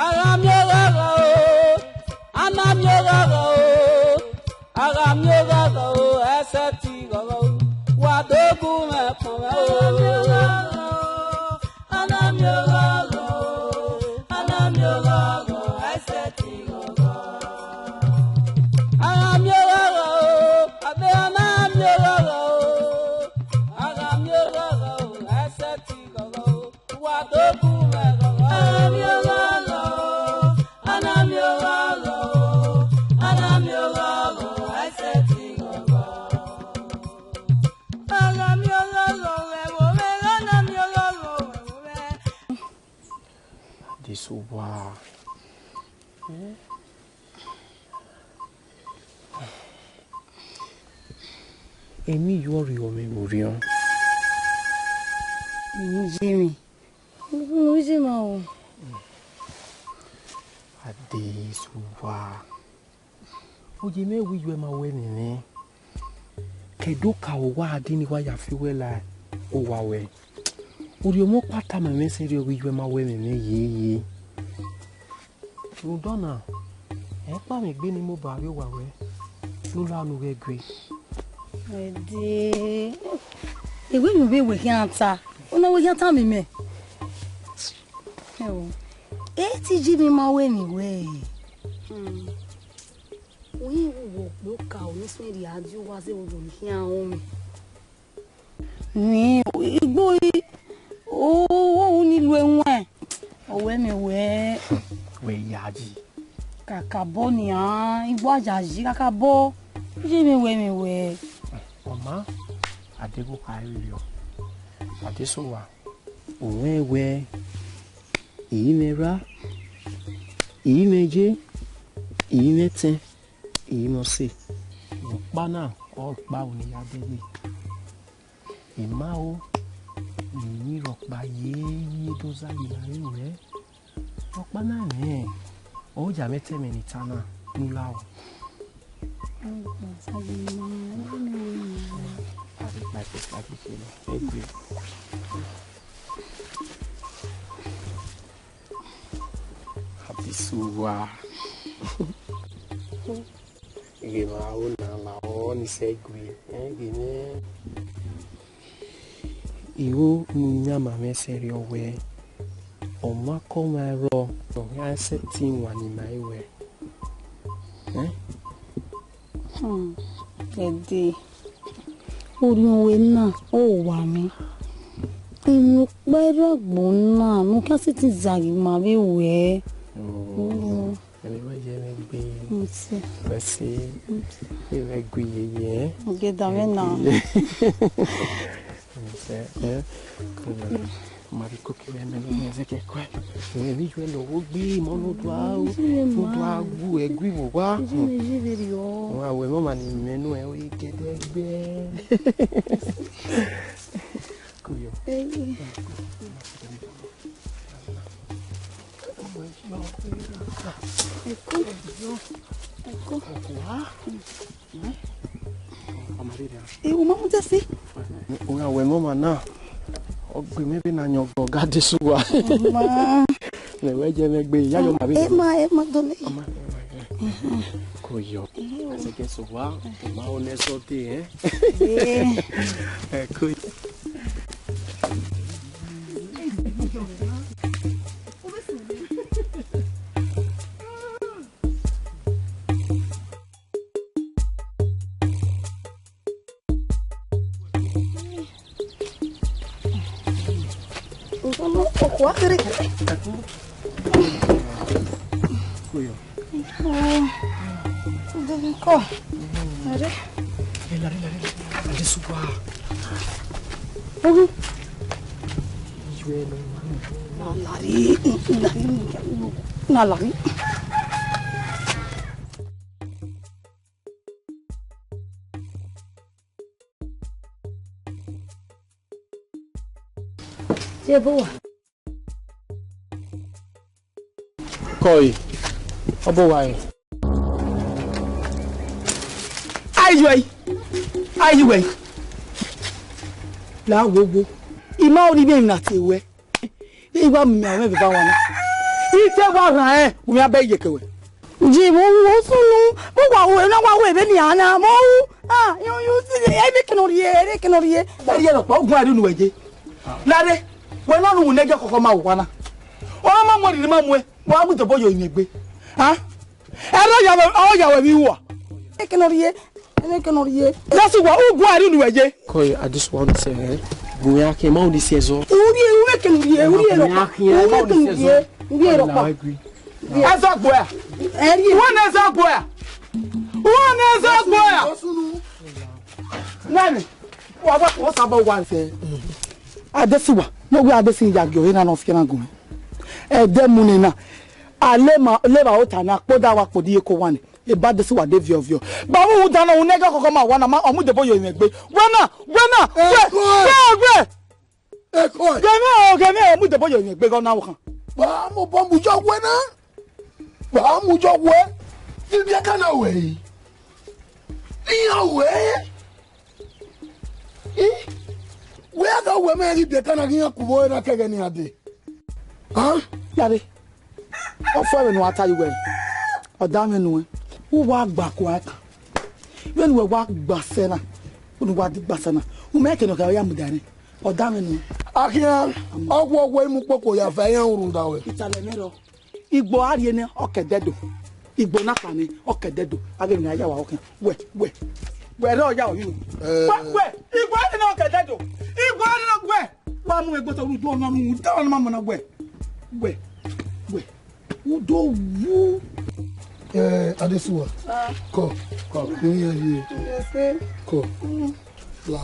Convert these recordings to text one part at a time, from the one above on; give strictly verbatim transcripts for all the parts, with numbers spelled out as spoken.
A gha miẹn oghọghọ o, a na miẹn oghọghọ o, a gha miẹn oghọghọ o, ẹsẹ ti ghọghọ o, wa do gu mwẹ kpọnmwẹ o. A na miẹn oghọghọ o, a na miẹn oghọghọ, ẹsẹ ti ghọghọ. A gha miẹn oghọghọ o, a de a na miẹn oghọghọ o, a gha miẹn oghọghọ o, ẹsẹ ti ghọghọ o. Wa do gu mwẹ ghọghọ. A na miẹn oghọghọ, a na miẹn oghọghọ, a na miẹn oghọghọ, ẹsẹ ti ghọghọ. A na miẹn oghọghọ, wẹ vbe mwẹ, a na miẹn oghọghọ, wẹ vbe mwẹ. This one. Emwi yo rriọ mwẹ vbe orhiọn. Emwi ye mwẹ. Emwi ye mwẹ o. Adesuwa. Oye mwẹ wẹ iyuẹ ma wẹ nene. Ke do ka owa a di ne wa ya fi wẹ la owa wẹ. Orhiọn mwẹ ọkpa tama mwẹ sẹrriọ wẹ iyuẹ ma wẹ nene yeye. Rhunmwuda ọna, ẹ i kpa mwẹ egbe ne I mobọ avbe owa ruẹ ne u la ne u ghẹ gue. Ẹdẹ, ewe ne u vbe wẹ khian ta, u na wẹ khian ta miẹn mẹ. Ẹo, e te Jimmy ma wẹ emwi wẹ, hmm, u i ru vbe okpia okaro ne suẹn rhie a die uwa zẹ vbe odọ ne I khian rọnmwẹ. Ni igbo i, o, o, o ni lu ẹwaẹn. Ọ wẹ mẹ wẹ. Wẹ yayi. Kakabọ nian, igbo a yayi kakabọ. Ye mẹ wẹ mẹ wẹ. Ọ ma, Adegboka i rriọ. Adesuwa, u rẹn wẹ, I i mwẹ erha, I i mwẹ iye, I i mwẹ ẹtẹn, I i mwẹ ọse. Ọkpa na, ọkpa unu ya dẹgbe. I ma ho, ne I rhọkpa ye, ye do zagha ne a ru ẹre. Ọkpa na mwẹ, ọ ya mwẹ ta ẹmwẹ ne I ta na, ne u la o. Adesuwa. Ghe ma ho na la ọ ni sẹ gue, ẹ, ghe mwẹ. Igho ne u yan ma mwẹ sẹrriọ wẹ, ọ ma kọ ọmwa ẹrọ, ọ khian sẹ te iwan ni ma i wẹ. Ẹ? Hmm, Ẹdẹ, orhiọn ruẹ na, ọ wa mwẹ. Emwi ọkpa rre agbọn na, ne u khian sẹtin zagha ma vbe wẹ. Oh. Mm. Ẹmwẹ wẹ ye mwẹ gbe. Mm, sir. Wẹ se. Mm, sir. Ẹ wẹ gue yeye, ẹ? Ge da mwẹ na. Ẹ gue. Mm, sir, ẹ? Ma vbe koko vbe ẹmwẹ ne ọ zẹkẹ kue. Emwi iyuẹ ne ọ wo gbe, mọ ne u do a, u do a gu ẹgu vbe owa. Wa wẹ mọ ma ni mẹ nu ẹ, o i gẹdẹgbẹ. Kuyo. Eko. Eko. Ewu ma mu tẹsi. Oya wẹ mọ ma na. Ọ gbe mẹ vbe na yan ọgọ ga de suwa. Ma. Mẹ wẹ jẹ mẹ gbe, ya yọ ma vbe. Ẹ ma, ẹ ma dọlẹ. Ko yọ. Asẹkẹ suwa, ma o nẹ sọ te, ẹ? Ẹ ko. Okhuo kherhe. Ko yọ. Ko. Are. Lari, lari, lari. Ade sugua. Ohu. Na lari, lari, na lari. Ye bo wa. Koi, ọ bo wa re. Aiyuẹ, aiyuẹ. La wo wo. I ma rhie imẹ emwi na tie ruẹ. I wa miẹn mwẹ vbe eva wa na. I te wa rhan ẹn, u miẹn abẹ iyeke wẹ. Ji vbe u sunu, vbe wa ru, na wa ru vbene iran na, vbe u ru. Ah, you, you see, ẹ vbe kene ọ rhie, ẹ vbe kene ọ rhie. Ẹ rhie rhọkpa, u guan rhie unu wẹ ye. Lare, wẹ nọ nu ne ẹghẹ khọkhọ ma owa na. Ọ ma mu rhie ma muẹn, wa gu dobo yo yin egbe. Ah? Ẹrọ ya wẹ, ọ ya wẹ vbe uwa. Eke nọ rhie, eke nọ rhie. That's what u gua ri nu wẹ ye. Koi, I just want to say, eh, gu ya ke ma u ni si ẹzọ. U rhie, u eke nọ rhie, u rhie rọ. Gu ya ke, ma u ni si ẹzọ. U rhie rọ. Ẹzọ gbe a. Ẹ rhie. Wẹ ne ẹzọ gbe a. Wẹ ne ẹzọ gbe a. Nani, wa wa ko sa ba wa se. Adesiwa, no we Adesi ya gio ena no fiana gun. Ẹdẹ mu nena, a lema, leva ota na, kpoda wa kpodi eko wa ni. Eba Adesiwa de viọ viọ. Ba mu uda na, u ne ẹghẹ khọkhọ ma wa na, ma, ọ mu debo yo mwẹ egbe. Wẹ na, wẹ na, wẹ, wẹ, wẹ. Eko. Ghe mwẹ o, ghe mwẹ o, mu debo yo mwẹ egbe ghe ọna ọkhan. Ba mu bọ mu yọ wẹ na. Ba mu yọ wẹ. Ibi ẹka na wẹ yi. Iyan wẹ. I, wẹ a da wẹ mẹ ghi biẹ ta na ghi iran kuvbo na kẹghẹ ne iran dee. Hàn? Yare. Ọ fọ ẹmwẹ ne uwa ta ye uwẹ. Ọ da mwẹ nuẹn. U wa gba kua ẹkan. Vbene uwẹ wa gba sẹ na. Unu wa gba sẹ na. U mẹ kene ọ kẹ ya mudia nẹ. Ọ da mwẹ nuẹn. Akhian, ọ wọ wẹ imu kpokpo ya fa iran rhunmwuda wẹ. Italẹ mwẹ rọ. Igbo a rhie nẹ, ọ ke ẹdẹdo. Igbo na kha nẹ, ọ ke ẹdẹdo. A ghe emwi ne a ya wa ọkhian. Wẹ, wẹ, wẹ rẹ ọ ya ọre unu. Eh. Wẹ, wẹ, Igbo a rhie nẹ, ọ ke ẹdẹdo. Igbo a rhie nẹ, wẹ. Wa mu egbe otọ ru do ọmọ mu, da ọmọ mu na wẹ. Wẹ, wẹ. U do wu. Eh, Adesuwa. Ah. Kọ, kọ, ne u yan ye. Yes, sir. Kọ. Mm. La,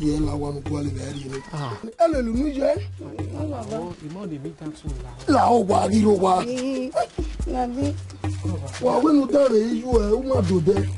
ye la wa nu guali vbe ẹri ni. Ah. Ẹlelu nu ye. Oh, the more they make that tune loud. La o wa ghi ro wa. Mm, na bi. Wa wẹ nu da re yu ẹ, u ma do dẹ.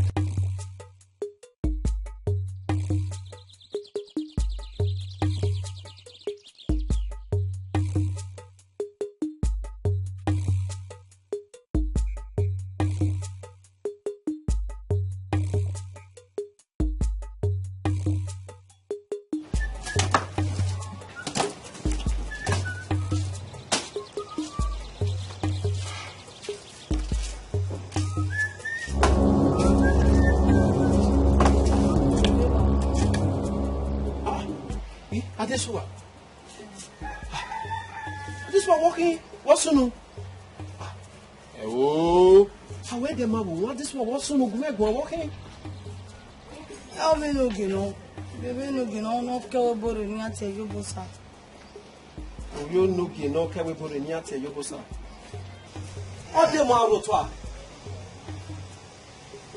Ah, eh, Adesuwa. Ah, Adesuwa, walking, what's new? Ẹo. Awẹ dẹ ma vbe owa, this one, what's new? Gu mẹ guan, walking. Ọ vbe ne ogie nọ, vbe ne ogie nọ, ne ọ kẹ ẹvbo rre ne iran tie ye obosa. Ovbi onogie ne ọ kẹ ẹvbo rre ne iran tie ye obosa. Ọ de mu aro tua.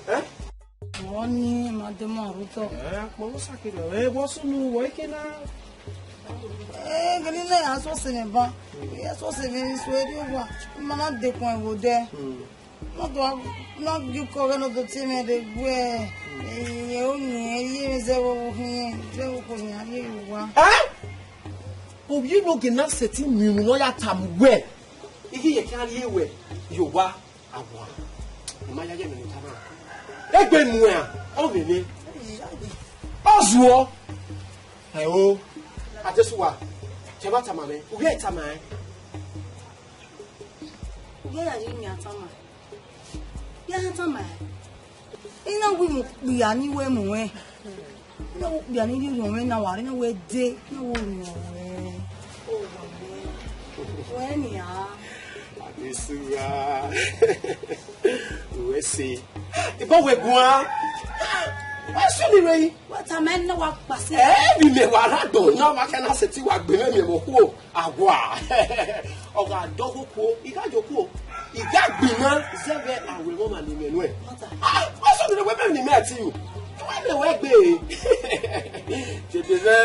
Eh? Ọ ni ma de mu aro tua. Eh, akpọ vbe osa kegha. Eh, vbe ọ sunu, vbe ọ i ke na? Eh, gele na ya sose mwẹ ba. Ya sose mwẹ ni so eri owa. Ma na dekun ẹvbo dẹ. Hmm. Na do, na gi ukọ ghẹ ne ọ do tie mwẹ rre wẹ, eh, o ni, eh, ye mwẹ zẹ vbe ọvbokhan, zẹ vbe okhuo ne a rhie ye owa. Eh? Ovbi onogie na sẹtin miẹn unu ne ọ ya tama uwẹ, I ghi ye khian rhie wẹ ye owa, awa. I ma yayi ẹmwẹ ne u tama. Egbe muẹn, ọ vbe mwẹ. Ọ zuọ. Ẹo, Adesuwa, te ma tama mwẹ, u ghi tama ẹn. U ghi ya ye emian tama. Ya tama. I na wi mu okpia ni wẹ mu ẹn. I na wi okpia ni rhie orhiọn mwẹ na wa rre, I na wẹ de, I na wẹ orhiọn mwẹ. O wa mwẹ. Wẹ nian. Adesuwa. Uwẹ sẹ. Ibọ wẹ guan. Wẹ sẹ ni rre. Wẹ tama ẹn ne wa kpase. Ẹ, vbe imẹ wa rha dọn na, wa khian na sẹtin wa gbe mwẹ miẹn vbe okhuo. Awa, ọ gha dọghe okuo, I gha ye okuo, I gha gbe iran zẹvbe awe ẹmwẹ ọmwa ne imẹ nuẹn. Ah, wẹ sẹ ọdẹdẹ wẹ mẹ ne imẹ ẹtin yu. Wẹ mẹ wẹ gbe. Jede mwẹ.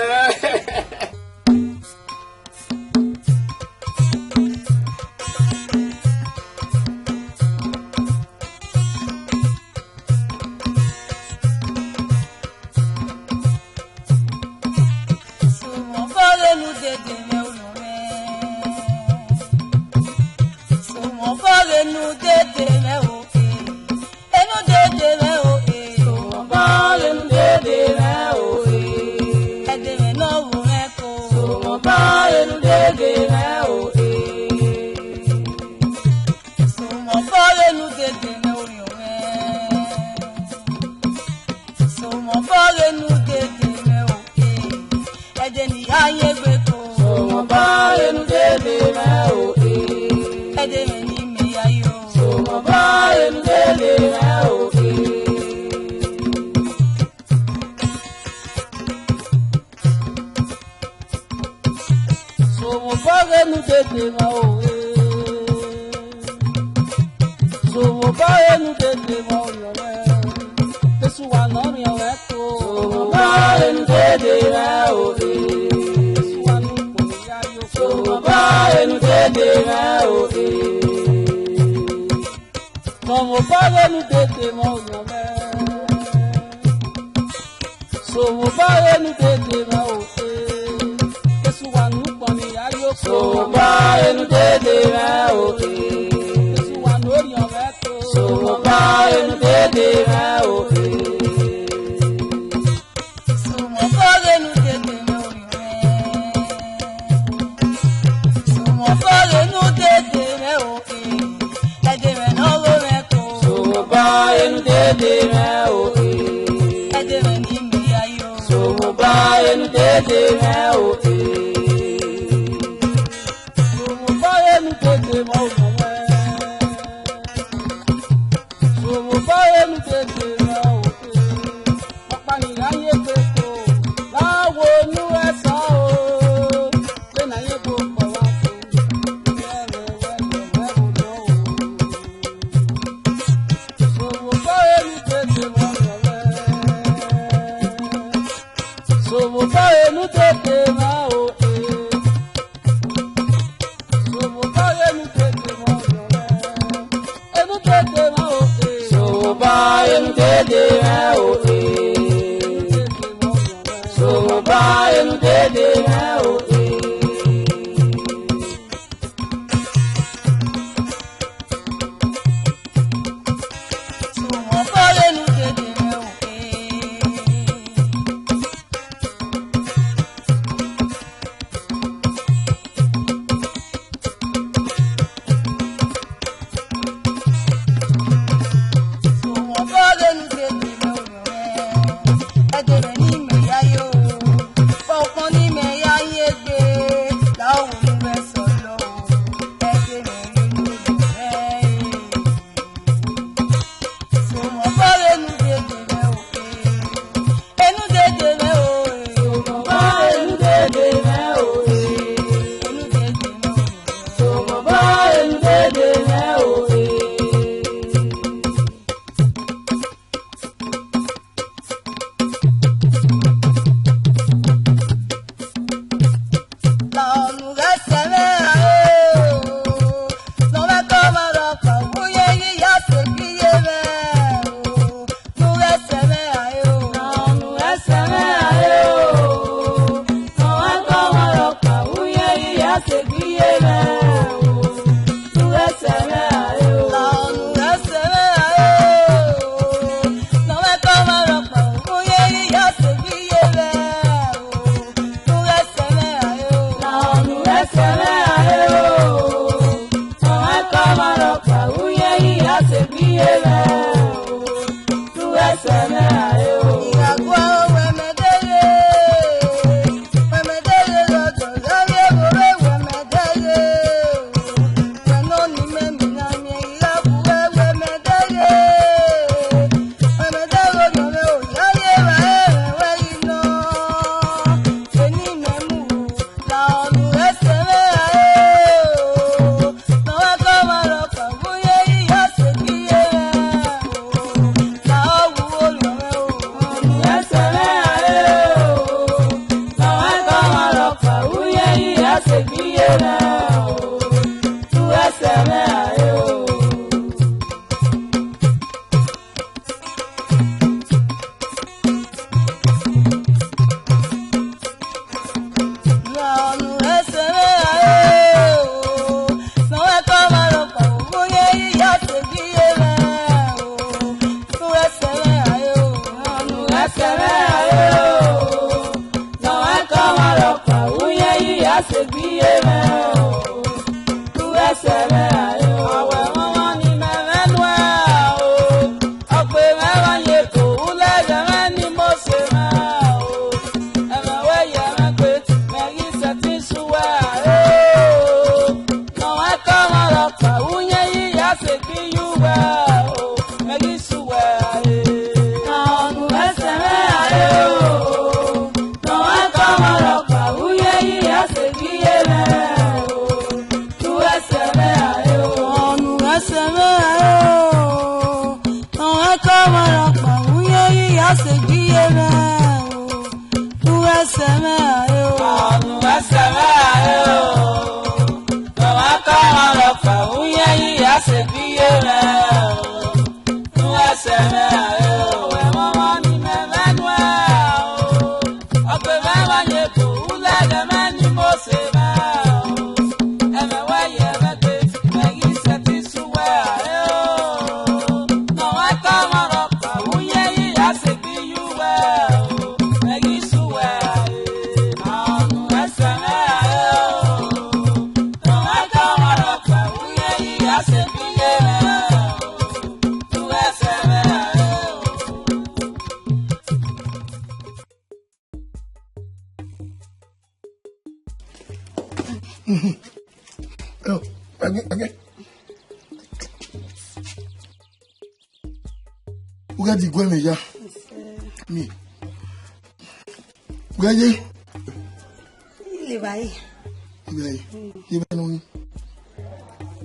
Sumọ fọghe ne u dede mwẹ, unu mwẹ. Sumọ fọghe ne u dede mwẹ o, eh. Enu dede mwẹ o, eh. Sumọ fọghe ne u dede mwẹ o, eh. Ẹdẹ mwẹ ne ọ vbe mwẹ ko. dede mwẹ o, eh. Sẹ Osanobua ne u dede mwẹ, orhiọn mwẹ. Jesu wa ne orhiọn mwẹ to. Sẹ Osanobua ne u dede mwẹ o, eh. Jesu wa ne ukpọn ya yo. Sẹ Osanobua ne u dede mwẹ o, eh. Sẹ Osanobua ne u dede mwẹ, orhiọn mwẹ. Sẹ Osanobua ne u dede mwẹ o, eh. Jesu wa ne ukpọn ya yo. Sẹ Osanobua ne u dede mwẹ o, eh. Jesu wa ne orhiọn mwẹ to. Sẹ Osanobua ne u dede mwẹ o, eh. Sẹ Osanobua ne u dede mwẹ o, eh. Sẹ Osanobua ne u dede mwẹ o, eh. Ẹdẹ mwẹ ne ọ gho mwẹ ko. Sẹ Osanobua ne u dede mwẹ o, eh. Ẹdẹ mwẹ ne imẹ ya yo. Sẹ Osanobua ne u dede mwẹ o, eh. Sẹ Osanobua ne u dede mwẹ o, mwẹ. Sẹ Osanobua ne u dede mwẹ o, eh. Ọkpa ni gha ye koko, la wo unu ẹsọ o, vbene a ye koko wa fo, iyẹn mwẹ wẹ, wẹ, wẹ, wẹ, wẹ, wẹ. Sẹ Osanobua ne u dede mwẹ, orhiọn mwẹ. Sẹ Osanobua ne u dede mwẹ o, eh. Sẹ Osanobua ne u dede mwẹ, orhiọn mwẹ. Ne u dede mwẹ o, eh. Sẹ Osanobua ne u dede mwẹ o, eh. Sẹ Osanobua ne u dede mwẹ o, eh. Sẹ Osanobua ne u dede mwẹ o, eh. Sẹ Osanobua ne u dede mwẹ, orhiọn mwẹ. Ẹdẹ mwẹ ne imẹ ya yo, ukpọn ne imẹ ya ye egbe, la wo unu ẹsọ lọ o, ẹdẹ mwẹ ne u dede mwẹ. Sẹ Osanobua ne u dede mwẹ o, eh. Ne u dede mwẹ o, eh. Sẹ Osanobua ne u dede mwẹ o, eh. Ne u dede mwẹ o, eh. Sẹ Osanobua ne u dede mwẹ o, eh. La unu ẹsẹ mwẹ ra o, ne ọ mwẹ ke ọmwa rhọkpa vbe uye yi ya sẹ egbe iye mwẹ o. Unu ẹsẹ mwẹ ra o. Unu ẹsẹ mwẹ ra o. Ne ọ mwẹ ke ọmwa rhọkpa vbe uye yi ya sẹ egbe iye mwẹ o. Unu ẹsẹ mwẹ ra o. Unu ẹsẹ mwẹ ra o. Ne ọ mwẹ ke ọmwa rhọkpa vbe uye yi ya sẹ egbe iye mwẹ o. Unu ẹsẹ mwẹ ra o. Unu ẹsẹ mwẹ ra o. Ne ọ mwẹ ke ọmwa rhọkpa vbe uye yi ya sẹ egbe iye mwẹ o. Unu ẹsẹ mwẹ ra o. Iraguẹ o, wẹ mẹ deghe. Wẹ mẹ deghe, lọdọ ya vbe ẹvbo re wẹ mẹ deghe. Wẹ nọ ni mẹ, mẹ na miẹn iraguẹ, wẹ mẹ deghe. Wẹ mẹ deghe, orhiọn mwẹ o, ya ye evba ẹmwẹ wẹ ghi nọ. Eni mẹ mu. La unu ẹsẹ mwẹ ra o. Ne ọ mwẹ ke ọmwa rhọkpa vbe uye yi ya sẹ egbe iye mwẹ o. La ọ wu orhiọn mwẹ o. Unu ẹsẹ mwẹ ra o. Ne ọ mwẹ ke ọmwa rhọkpa vbe uye yi ya sẹ egbe iye mwẹ o. Unu ẹsẹ mwẹ ra o. La unu ẹsẹ mwẹ ra o. Ne ọ mwẹ ke ọmwa rhọkpa vbe uye yi ya sẹ egbe iye mwẹ o. Unu ẹsẹ mwẹ ra o. Unu ẹsẹ mwẹ ra o. Ne ọ mwẹ ke ọmwa rhọkpa vbe uye yi ya sẹ egbe iye mwẹ o. Unu ẹsẹ mwẹ ra o. Awẹ ọmwa ni mẹ mwẹ nuẹn o. Ọgbe mwẹ wa ye ko, ulẹ ghẹ mwẹ ni Mosi mwẹ o. Ẹmwẹ wẹ ye mwẹ gbe, mẹ ghi sẹtin sẹ uwẹ ra o. Ne ọ mwẹ ke ọmwa rhọkpa vbe uye yi ya sẹ egbe iye uwẹ o. Mẹ ghi sẹ uwẹ ra e. Unu ẹsẹ mwẹ ra o. Ne ọ mwẹ ke ọmwa rhọkpa vbe uye yi ya sẹ egbe iye mwẹ Asegbiye mwẹ o, nu ẹsẹ mwẹ aro. Nu ẹsẹ mwẹ aro. Ọmwa ka ọmwa rhọkpa, uhiẹn yi asegbiye mwẹ o. Nu ẹsẹ mwẹ aro, ẹmwẹ ọmwa ni mẹ mwẹ nuẹ o. Ọgbe mwẹ wa ye bu, ulẹghẹ mwẹ ni Mose mwẹ o. Ẹmwẹ wẹ ye ẹmwẹ gbe, mẹ ghi sẹtin sẹ uwẹ aro. Ne ọ wa ka ọmwa rhọkpa, uhiẹn yi asegbiye uwẹ o. Mẹ ghi sẹ uwẹ aro, ma nu ẹsẹ mwẹ aro. Ne ọ wa ka ọmwa rhọkpa, uhiẹn yi asegbiye mwẹ o. Ẹ, ẹgbẹ, ẹgbẹ. U ghẹ di guẹ mwẹ ya. Mi. U ghẹ ye. Levba ẹre. Levba ẹre. Levba ẹre nọ ni.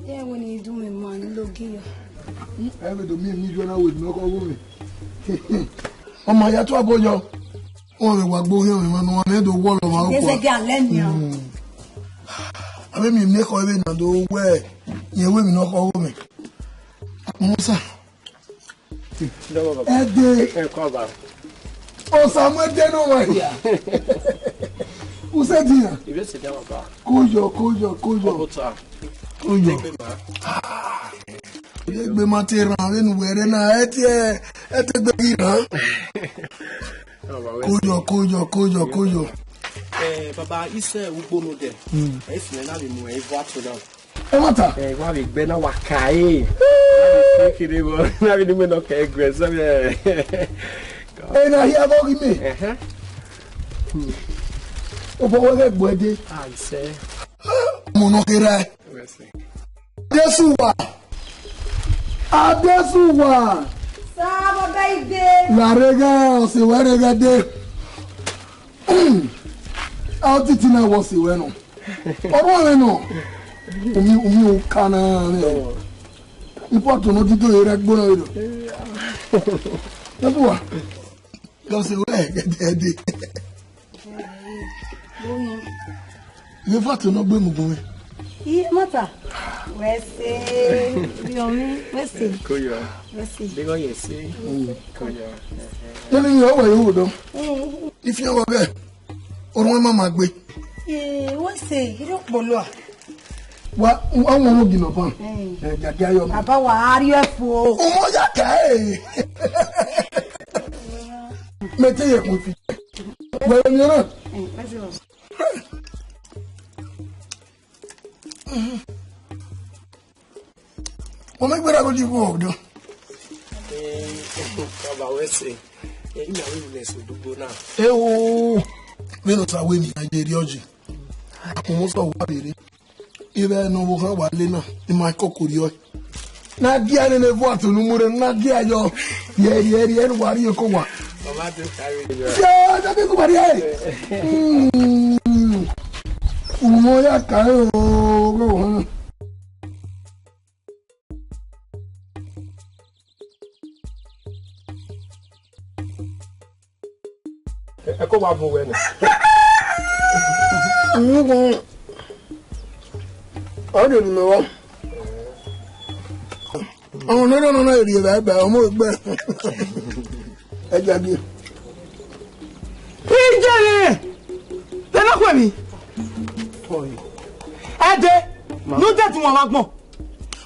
Ye wẹ ne I do mwẹ ma ni logi yọ. Ẹ vbe do miẹn emwi ijuẹ na wẹ ne ọ khọ gho mwẹ. Ọ ma ya tu abọ yọ. Ọ vbe wa gbe ohiẹn mwẹ ma ne ọ ma do wọlọ ma okua. Eze gẹ alẹ nia. Avbe emwi ne ekhọe vbe na do wẹ, rẹn wẹ emwi ne ọ khọ gho mwẹ. Musa. Ẹdẹ. Ẹ kọ ba. Osa mu ẹdẹ nọ wa hia. Usẹ di ya. Ibe se da wa ba. Koyọ, koyọ, koyọ. Ọkọ ta. Koyọ. Egbe ma. Egbe ma te rhan, vbene uwẹ rre na, ẹ te, ẹ te gbe ghi rhan. Koyọ, koyọ, koyọ, koyọ. Eh, baba, isẹ ugbo no dẹ. Mm. Ẹ fi na vbe mu ẹ vua to na. Ẹ ma ta. Eh, wa vbe gbẹ na wa ka e. Na vbe se kiri bo, na vbe ni me no ke gbe so. Ena hia vbe ghi me. Ẹhẹn. Obọ wẹ ghẹ gbe dee. Ah, isẹ. Mo nọ kherha. Wẹ sẹ. Adesuwa. Adesuwa. Sa, baba, I de. La rre ghẹ, ọse wẹ rre ghẹ dee. A otiti na wẹ ọse wẹ nọ. Ọrhuanmwẹ nọ. Umi, umi oka na mwẹ. Ipọtu ne ọ dide rre ẹgbo na vberriọ. Adesuwa. Gọse wẹ ẹdẹ. Vbe fatu ne ọ gbe mu gun mwẹ. Iye mọta. Wẹ se. Riomi, wẹ se. Koyọ. Wẹ se. Deghọ ye se. Koyọ. Nene iye ọwẹ yo do. Ifian wa gẹ. Orun ma ma gbe. Eh, wẹ se. Iro kpolo a. Wa, ọmọ ọmọ gina ban. Eh. Eh, jadia yọ. Baba wa, a rhie ẹfo. Ọmọ ya ka e. Mẹ te ye kun fi. Wẹ ni na. Eh, wẹ se. Wẹ mẹ gberra gho di vbe ọdọ. Eh, baba wẹ se. Eh, ina wẹ ne so dugbo na. Eh, o. Vbene Osa wẹ ni, a ye rri ọji. Akhuọnmwọsẹ wa vbe rre. Ivbi ne ọvbokhan wa le na, I ma koko rriọ. Na gia nene vua tunu mu rre, na gia yọ. Rhie, rhie, rhie, ne uwa rhie oko wa. Mama do carry you. Ṣé ọjọ́ bí kò bá rí ẹ̀? Mm. Ọmọ ya ka ẹ o, ọgọ wọn. Ẹ kọ wa bu wẹ nẹ. Nnugun, ọ rhie unu mẹ vbọ. Ọmọ ne ọ nọ na rhie vbe ẹbẹ, ọmọ egbe. Ẹ jagbe. Ijere! Vbe na khuẹ emwi? Ẹdẹ, ne u dẹdẹ wọn vbe agbọn.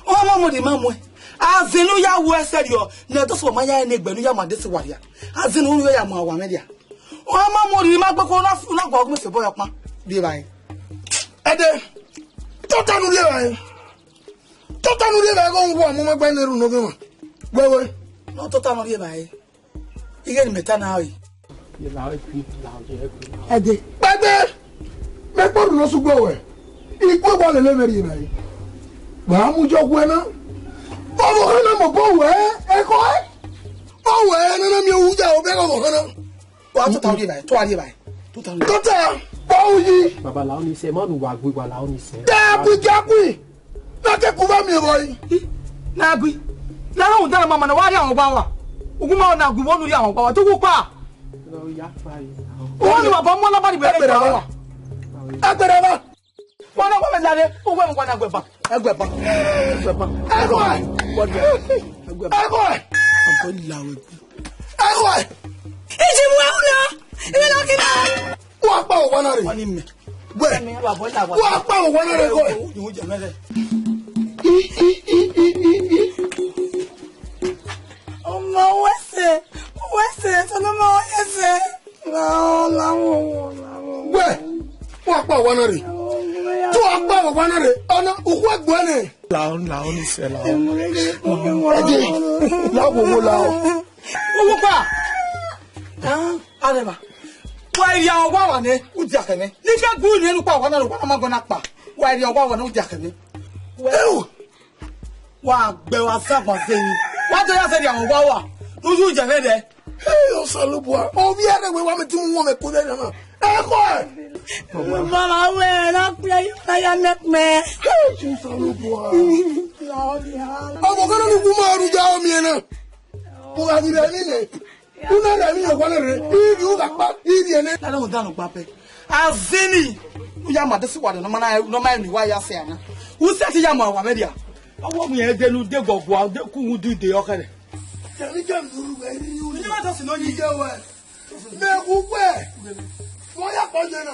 Ọ ma mu rhie ma muẹn. Azin ne u ya ru ẹsẹ rriọ, ne ẹdẹ sẹ ma ya rẹn ne egbe ne u ya mu Adesuwa rria. Azin ne u ya mu awa mwẹ rria. Ọ ma mu rhie ma gbe ko na fu na gua gu mẹ se bọ ya ọkpan. Rhie evbare. Ẹdẹ, tota ne u rhie evbare. Tota ne u rhie evbare, ghe uwa mu ma gba ne ru ne ovbi ọmwa. Wẹwẹ. Ne ọ tota ne ọ rhie evbare. Ighẹ ne imẹ ta na re. Ẹdẹ. Kpẹdẹ, mẹ kpọrhu ne ọ sẹ ugbẹ ruẹ. Ikue wa lele mwẹ rhie evbare. Wa mu yọ wẹ na. Ọvbokhan na mobọ wẹ, ẹkhọe. Ọ wẹ ne ọ na miẹn ohu ya obọ ẹghẹ ọvbokhan na. Wa tota rhie evbare, tota rhie evbare. Tota rhie evbare. Tota, kpọ uyi. Baba, la ọni sẹ, ma nu wa gbe wa la ọni sẹ. Dagui, dagui. Na ke ku vbe miẹn vbọ yi. Na gui. Na rhunmwuda ne ọ ma ma na wa rhie ọmwa gba wa. Ugu ma na gu vbọ ne u rhie amwa ọkpa wa, te ugu kpa. Uwẹ ni wa bọ mu ọna ba ni bẹrẹ. Ẹgbẹrẹ wa. Ẹgbẹrẹ wa. Wa na wa mẹ lare, uwẹ wa na gu ẹban. Ẹgbẹrẹ ẹban. Ẹgbẹrẹ ẹban. Ẹgbẹrẹ ẹban. Ẹgbẹrẹ ẹban. Ẹgbẹrẹ ẹban. Iji mu ẹhu na. Iwe na kina. Wa kpa owa na rre. Wẹ. Wa kpa owa na rre, wẹ. Ọmọ wẹ sẹ, wẹ sẹ, tọnọmọ wẹ sẹ. Wẹ, wa kpa owa na rre. Te wa kpa owa na rre. Ọna, ukhu ẹgbẹe nẹ. Lao, lao ni sẹ, lao. Ẹdẹ, lao wo, wo, lao. Wo, wo kpa. Arẹma, wa rhie ọgua wa nẹ, u dia khẹ mwẹ. Ne I ke gu nẹ ne u kpa owa na rre, owa na ma guẹ na kpa. Wa rhie ọgua wa nẹ, u dia khẹ mwẹ. Ewu! Wa gbe wa sa gba zẹ emwi. Wa do ya zẹ rhie ọgua wa. Ne u yu yẹ mwẹ dẹ. Hey, Osanobua, ovbi ẹre wẹ wa mẹ te mu wọ mwẹ ko dẹ na. Ẹkhọ ẹ! Mama wẹ na kpẹ yo na ya mẹ kpẹ. Hey, Osanobua. Ọmọ kan na ni wu ma ru ya omiẹn na. Mo gha ghi rẹ emwi nẹ. Una rẹ emwi yan wa na rre, ivbi u gha kpa, ivbi ẹnẹ. Lalo mu danu gba pẹ. Azini, u ya ma desi wa de, nọ ma na, nọ ma ni wa ya sẹ ana. U sẹ ti ya ma wa mẹ dia. Ọwọ mu yẹn de nu de gọgua, de ku wu du de ọkhẹrẹ. Kẹmi kẹmi duru wẹ ni yu. Ni ma dọsi nọ yi. Iye wẹ. Mẹ wu wẹ. Mo ya kpọ ye na.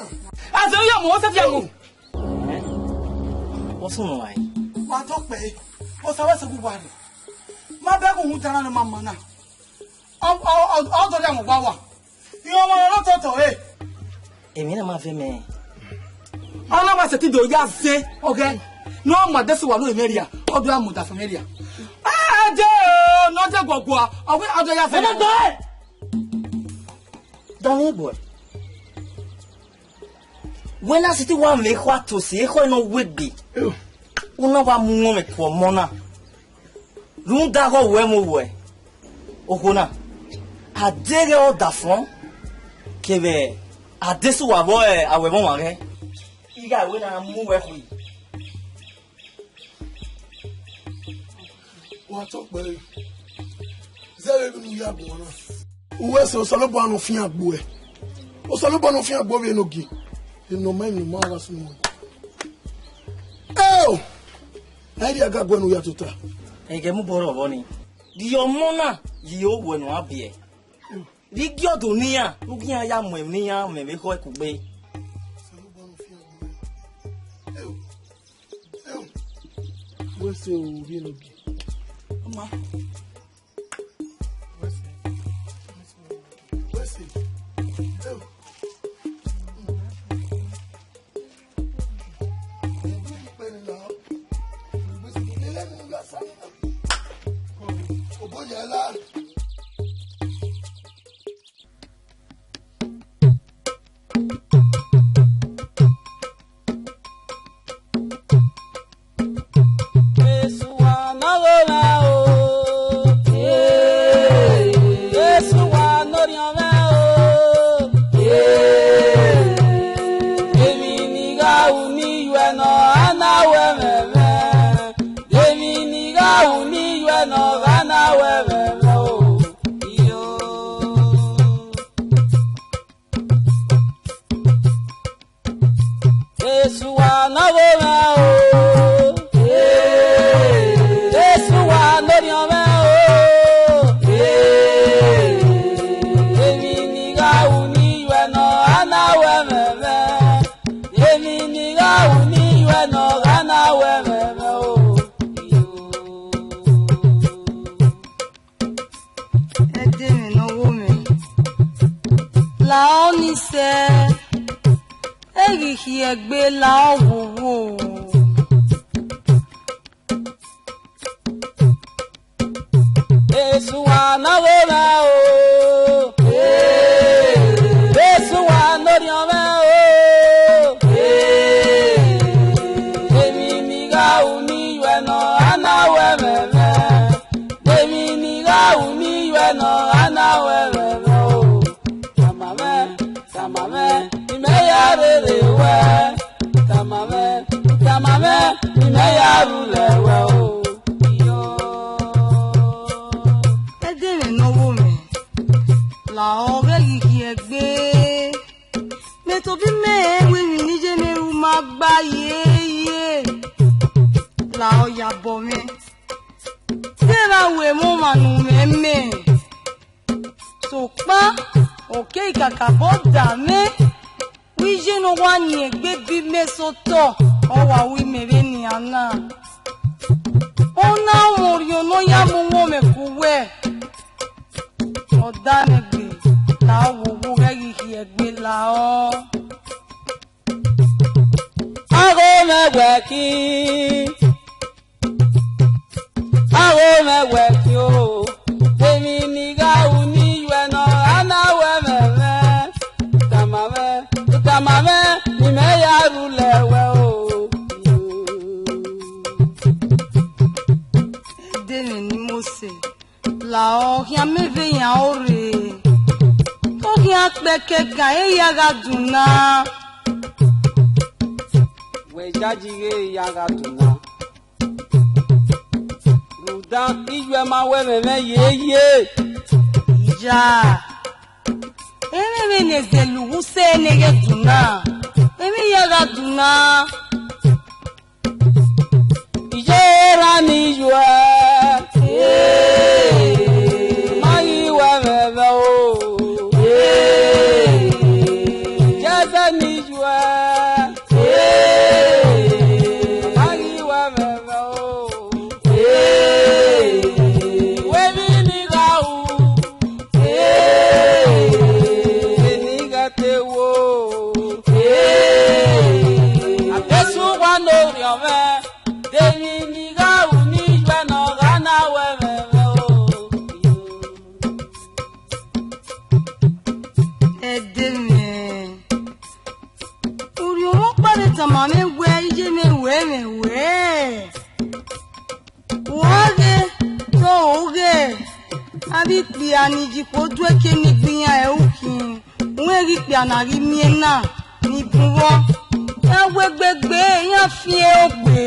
Azini ya mu, u sẹ ti ya mu. What's wrong, why? Wa tọ kpẹ, Osa wẹ sẹ gu wa rre. Ma bẹghe uhunmwu dara ne ma ma na. Ọ, ọ, ọ, ọ dọlẹ mu wa wa. Irẹn ọmwa ọre ototọ re. Emwi na ma vẹ mẹ. Ọ na wa sẹtin do ya zẹ ọghẹ. Ne ọ ma desi wa ne mẹ rria, ọ do ya mu da fẹ mẹ rria. Ade o, ne ọ de guọgua, ọ wẹ ọ do ya zẹ. Danmwẹ egbe. Wẹ na sẹtin wa mwẹ ekhọe ato si, ekhọe ne ọ wegbe. U na wa mu uwọnmwẹ ku ọmọ na. Rhunmwuda ọghe ọ wẹ mu owẹ, okhuo na, a deghẹ ọdafọn kevbe adesuwa vbe awẹ ẹmwẹ ọmwa ghẹ, ighẹ a wẹ ne a mu uwẹ khui. Wa tọ kpẹre, zẹ vbene u ya guan na. Uwẹ sẹ Osanobua ne ọ fian gbe uẹ. Osanobua ne ọ fian gbe ovbi enogie. Enọ ma, enọ ma gha sunu. Eo! A i rhie aga guẹ ne u ya tota. Ẹghẹ mu bọ rọ vbọ ni. Rhie ọmọ na ye owẹ ne ọ biẹ. Rhie igiọdo ne iran, ne u ghi iran ya mu emwi ne iran mwẹ vbe ekhọe kugbe. Wẹ sẹ o, ovbi enogie. Ọma. Esu wa ne ọ ghe mwẹ o. Esu wa ne orhiọn mwẹ o. Emwi ne I gha ru ne I yuẹ nọ, a na wẹ mwẹ mwẹ. Emwi ne I gha ru ne I yuẹ nọ, a na wẹ mwẹ mwẹ o. Iyo. Esu wa ne ọ ghe mwẹ o. Esu wa ne orhiọn mwẹ o. Emwi ne I gha ru ne I yuẹ nọ, a na wẹ mwẹ mwẹ. Emwi ne I gha ru ne I yuẹ nọ, a na wẹ mwẹ mwẹ o. Ẹdẹ mwẹ ne ọ wo mwẹ, lahọ ni sẹ, ẹ ghi khiẹ gbe lahọ wowo. Esu wa ne ọ ghe mwẹ o. Esu wa ne orhiọn mwẹ o. Emwi ne I gha ru ne I yuẹ nọ, a na wẹ mwẹ mwẹ. Emwi ne I gha ru ne I yuẹ nọ, a na wẹ mwẹ mwẹ o. Tama mwẹ, tama mwẹ, imẹ ya rherhe wẹ. Tama mwẹ, tama mwẹ, imẹ ya rhulẹ wẹ o. Iyo. Ẹdẹ mwẹ ne ọ wo mwẹ. Ọ ghẹ ghi khiẹ gbe. Mẹ tobọ imẹ rẹn wẹ emwi ne iye mwẹ ru ma gba yeye. La ọ ya bọ mwẹ. Te ra wẹ emọ ọmwa ne u mwẹ mẹ. Sokpan, ọ keghi kakabọ da mwẹ, wẹ iye ne ọ wa yin egbe bi mẹ sẹ otọ, ọ wa ru imẹ vbenian na. Ọ na mwẹ orhiọn ne ọ ya mu uwọnmwẹ ke uwẹ. Ọ danmwẹ egbe, la ọ wo wo ghẹ ghi khiẹ gbe la ọ. Agho mwẹ wẹ khin, agho mwẹ wẹ khin o, emwi ne I gha ru ne I yuẹ nọ, a na wẹ mwẹ mwẹ, tama mwẹ, tama mwẹ, ne imẹ ya rhulẹ wẹ o. Deghẹ ne Mosi, la ọ khian mẹ vbe yan ore, ọ khian kpẹkẹ gan, e ya gha dun na. Wẹ jaji ghe ya gha dun na. Rhunmwuda, I yuẹ ma wẹ mwẹ mwẹ yeye. Ya, emwi vbene zẹ lughu sẹ ne ghẹ dun na, emwi ya gha dun na. Iye erha ni yuẹ, ma ghi wẹ mwẹ mwẹ o. Iye ẹzẹ ni yuẹ, ma ghi wẹ mwẹ mwẹ o. Wẹ emwi ne I gha ru, eni ghẹ te wo. Adesuwa ne orhiọn mwẹ, de emwi ne I gha ru ne I yuẹ nọ, ọ gha na wẹ mwẹ mwẹ o. Ẹdẹ mwẹ, orhiọn ọkpa vbe tama mwẹ wẹ iye mwẹ ruẹ mwẹ wẹ. Wa ghe, te ọ ghe, avbe ikpia ni ye ikhuo du ẹki ne I gbe iran ẹre ukhin, wẹ ghe ikpia na ghi miẹn na ni bun vbọ, ẹ wẹ gbe gbe, iran fian ogbe.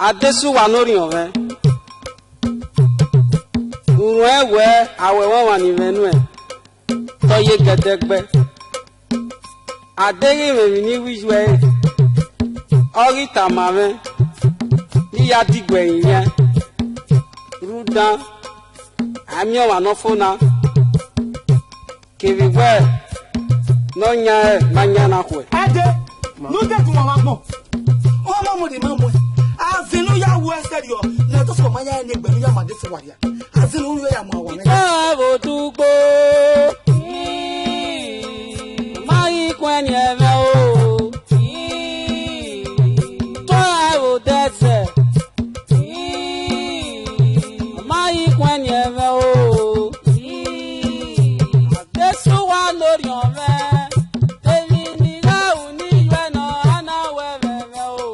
Adesuwa ne orhiọn mwẹ, u ruẹn wẹ a wẹ ẹmwẹ ọmwa ni mwẹ nuẹn, te ọ ye gẹdẹgbẹ. A deghẹ mwẹ emwi ne I ru iyuẹ ẹre, ọ ghi tama mwẹ ne I ya diguẹ ẹrinmwian, rhunmwuda, a miẹn ọmwa ne ọ fo na. Kevbe wẹ ne ọ yan ẹre ma yan na khuẹ. Ẹdẹ, ne u deghẹ uwa ma gbọn, ọ ma mu ne ima muẹn. Azin ne u ya wu ẹsẹ rriọ, ne Adesuwa ma ya ẹre ne egbe ne u ya ma Adesuwa rria. Azin ne u ya mu awa mwẹ. Ẹ vbe odugbo, ma ghi kuẹn ni ẹmwẹ o. Tọ ẹ vbe odẹzẹ, ma ghi kuẹn ni ẹmwẹ o. Adesuwa ne orhiọn mwẹ, emwi ne I gha ru ne I yuẹ nọ, ọ na wẹ mwẹ mwẹ o.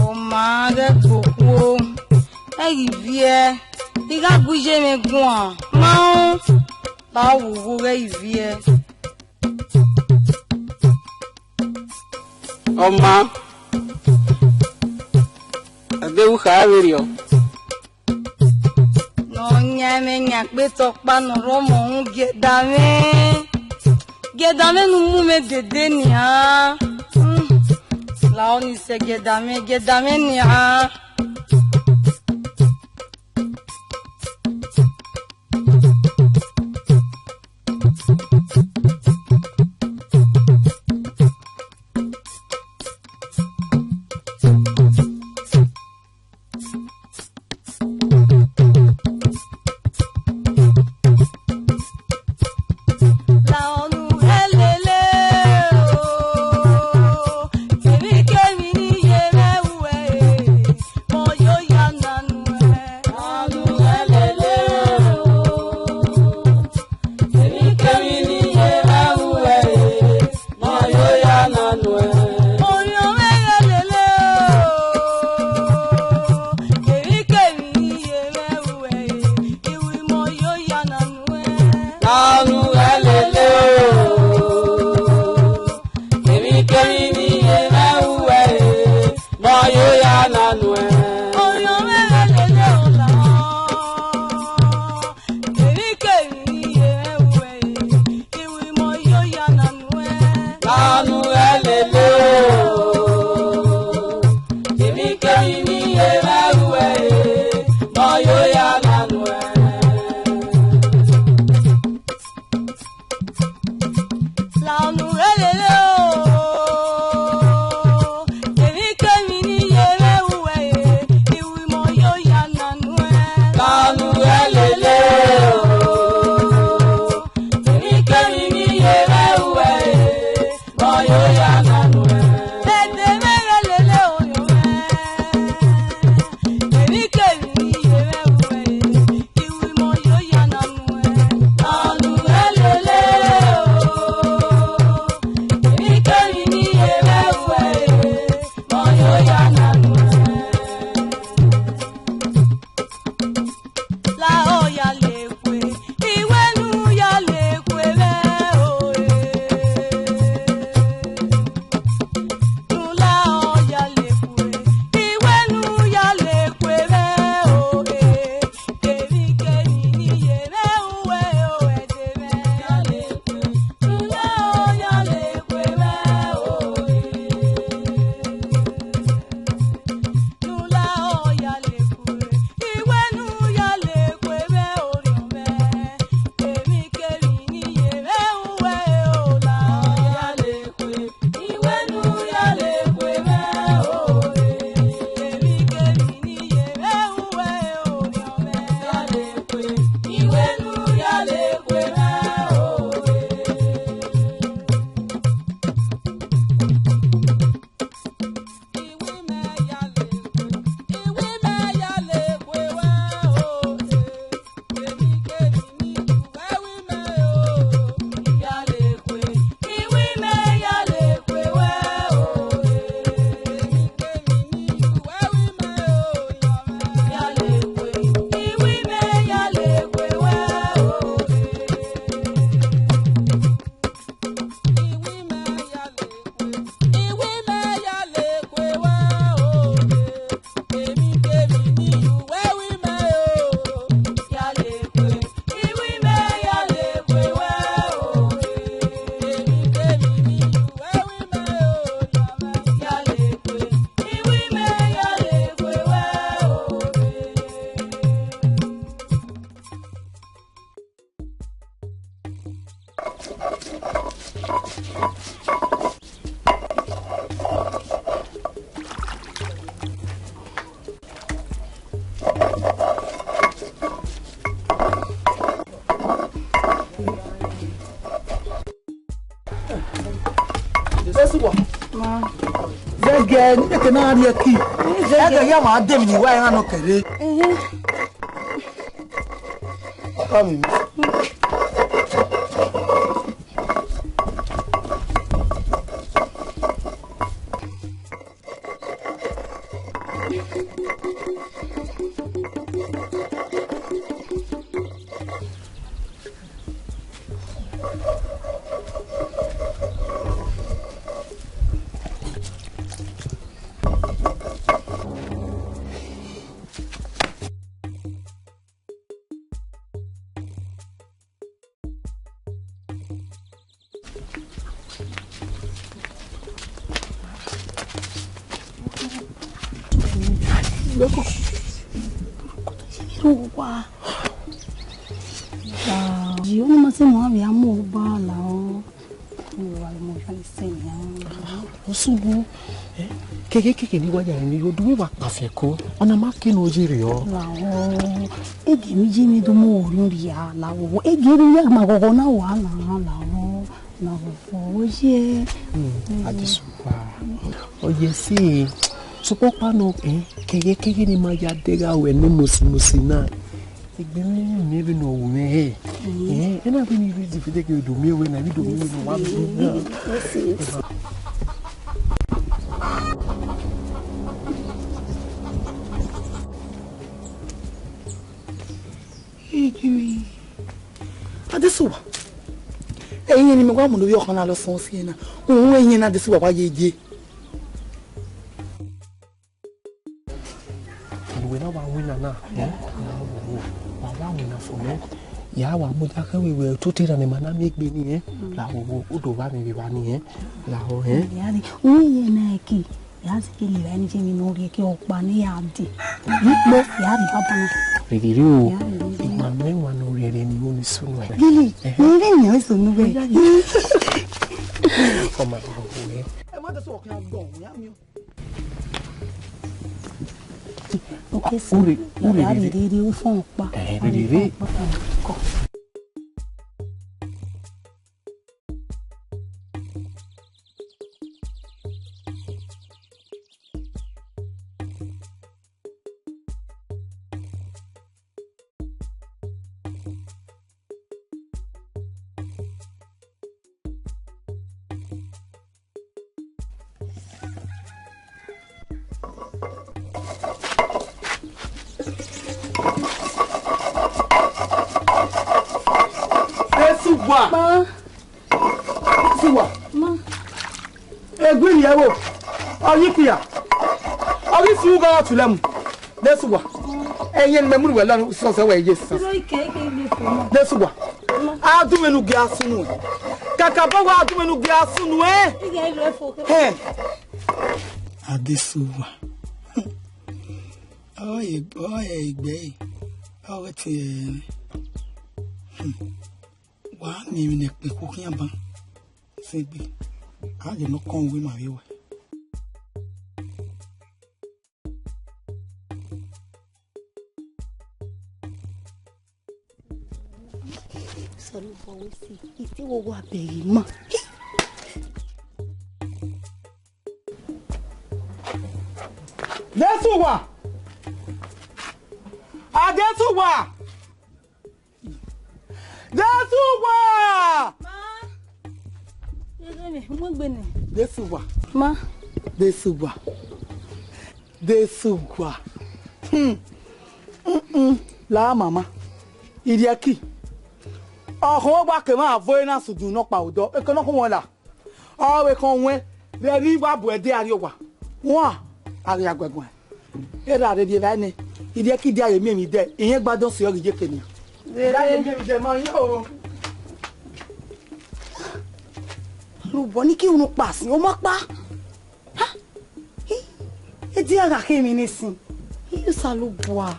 Ọ ma ghẹ gbe okhuo, ẹ ghi viẹ, I gha gu iye mwẹ guan, ma rẹn, la ọ wu ghẹ ghi viẹ. Ọ ma, a deghẹ u kha vberriọ. Ne ọ yan mwẹ yan kpe tọ ọkpa ne ọ rre ọmọ uhunmwu, giẹdamwẹ, giẹdamwẹ ne u mu mwẹ dede nian. Hmm. La ọ ni sẹ giẹdamwẹ, giẹdamwẹ nian. Orhiọn mwẹ lele ọla, kevbikevbi ne I ye mwẹ ru ẹre, I ru imọ yo ya na nuẹn. Lanu ẹ lele o, kevbikevbi ne I ye mwẹ ru ẹre, imọ yo ya na nuẹn. Lanu ẹ lele o, kevbikevbi ne I ye mwẹ ru ẹre, I ru imọ yo ya na nuẹn. Lanu ẹ lele o, kevbikevbi ne I ye mwẹ ru ẹre, imọ yo ya na nuẹn. Ẹdẹ mwẹ ghẹ lele orhiọn mwẹ, kevbikevbi ne I ye mwẹ ru ẹre, I ru imọ yo ya na nuẹn. Lanu ẹ lele o, kevbikevbi ne I ye mwẹ ru ẹre, imọ yo ya na nuẹn. La ọ ya le khue, I wẹ ne u ya le khue vbe ore. Nu la ọ ya le khue, I wẹ ne u ya le khue vbe ore. Kevbikevbi ne I ye mwẹ ru ẹre o, ẹdẹ mwẹ. Ya le khue, nu la ọ ya le khue vbe ore. Nu la ọ ya le khue, I wẹ ne u ya le khue vbe orhiọn mwẹ. Kevbikevbi ne I ye mwẹ ru ẹre o, la ọ ya le khue, I wẹ ne u ya le khue vbe ore. Kevbikevbi ne I ye mwẹ ru ẹre o, orhiọn mwẹ. Ya le khue, I wẹ ne u ya le khue vbe ore. Zẹgẹ, ne keke na rhie ẹki. Ẹgẹ ya ma dẹ emwi ne I wa iran nọ kẹre. Come in. Wa. Ji, ọ ma sẹ mọ, a vbe a mu ọba la ọ. Osugbo, eh, keke keke ni wa ya ni yo, du wa kpafiẹn ko, ọna ma ke ne ọ ye rriọ. Lahọ, ege mi ye mi do mu orhiọn rhia, lahọ, ege mi ya ma ghọghọ na wa na, lahọ, lahọ, oye. Hmm, Adesuwa, ọ ye si, sokpan ọkpa nọ, eh, keke keke ni ma ya degha ruẹ ne mosi mosi na. Egbe mwẹ, miẹn vbene ọ ru mwẹ hẹ. Eh, ena vbene I rhie di fede ke do miẹn wẹ na, I do miẹn wẹ na, wa do na. Egbe mwẹ. Adesuwa. Ẹyin ni mẹ wa mu ne ovbi ọkhan na lọ sọn si ẹna. Uhun ẹyin na Adesuwa wa ye ye. Wa winna na, eh? Wa wa winna fo nẹ. Ya wa mudia khẹ wẹ wẹ ototera ne ma na miẹn egbe ni, eh? Lahọ wo, u do vba mwẹ vbe evba ni, eh? Lahọ, eh? Ya ni, u ye na ki, ya si ke lira ni je ni no rie ke ọkpa ne ya de. Ikpo, ya ri baba na. Rere o, ya ri baba na. Ima nọ ẹwaẹn ne ọ rhiẹrẹ ni, u ni sunu ẹre. Gili, ẹhẹn. Ni ri ni ọ sunu ẹre. Ọma, ọma, ọma, eh? Ẹ ma dẹ sọ ọkàn gbọ, ya mi o. Okesi, ure, ure ya rere. Rere, ufọn ọkpa. Eh, rere. Ufọn ọkpa. Esuwa. Ma. Esuwa. Ma. Egbe ivbi ẹvbo. Ọ ghi kuya. Ọ ghi fi ugha ọtulẹ mu. Desuwa. Ẹyẹn ne mẹ mu wẹ lọ sọsẹ wẹ ye sisẹ. Desuwa. A du mwẹ ne u gia sunu ẹn. Kakabọ wa, a du mwẹ ne u gia sunu ẹn. Hẹn. Adesuwa. Ọ ye, ọ ye igbe ẹre. Ọ ghẹ te ẹre. Wa miẹn emwi ne ẹkpẹn khuo khian ban. Sẹgbe, a ghe ne ọ kọn uwu ima vbe ruẹ. Osanobua wẹ si, I te wo wa bẹghe ima. Desuwa! Adesuwa! Desuwa! Ma. Mu egbe nẹ. Desuwa. Ma. Desuwa. Desuwa. Hmm. Mm-mm. La mama. Irhiẹki. Ọkhọ wa ke ma vo na sudun nọ kpa odọ. Eke nọ khun wọn la. Ọ vbe khọn wẹn, vbe ẹmwẹ I wa bu ẹdẹ arriọ owa. Wan, a ghi ya guẹguẹ. Erha rherriẹ evba nẹ, irhiẹki dia ye miẹn emwi dẹ, irẹn gba dọn si ọ ghi ye ke nian. Dia ye miẹn emwi dẹ, ma yan o. Rhunmwuda ne I ke unu kpa sin, ọ ma kpa. Ha? Hi, e dia gha khe emwi ne sin. Hi, Osanobua.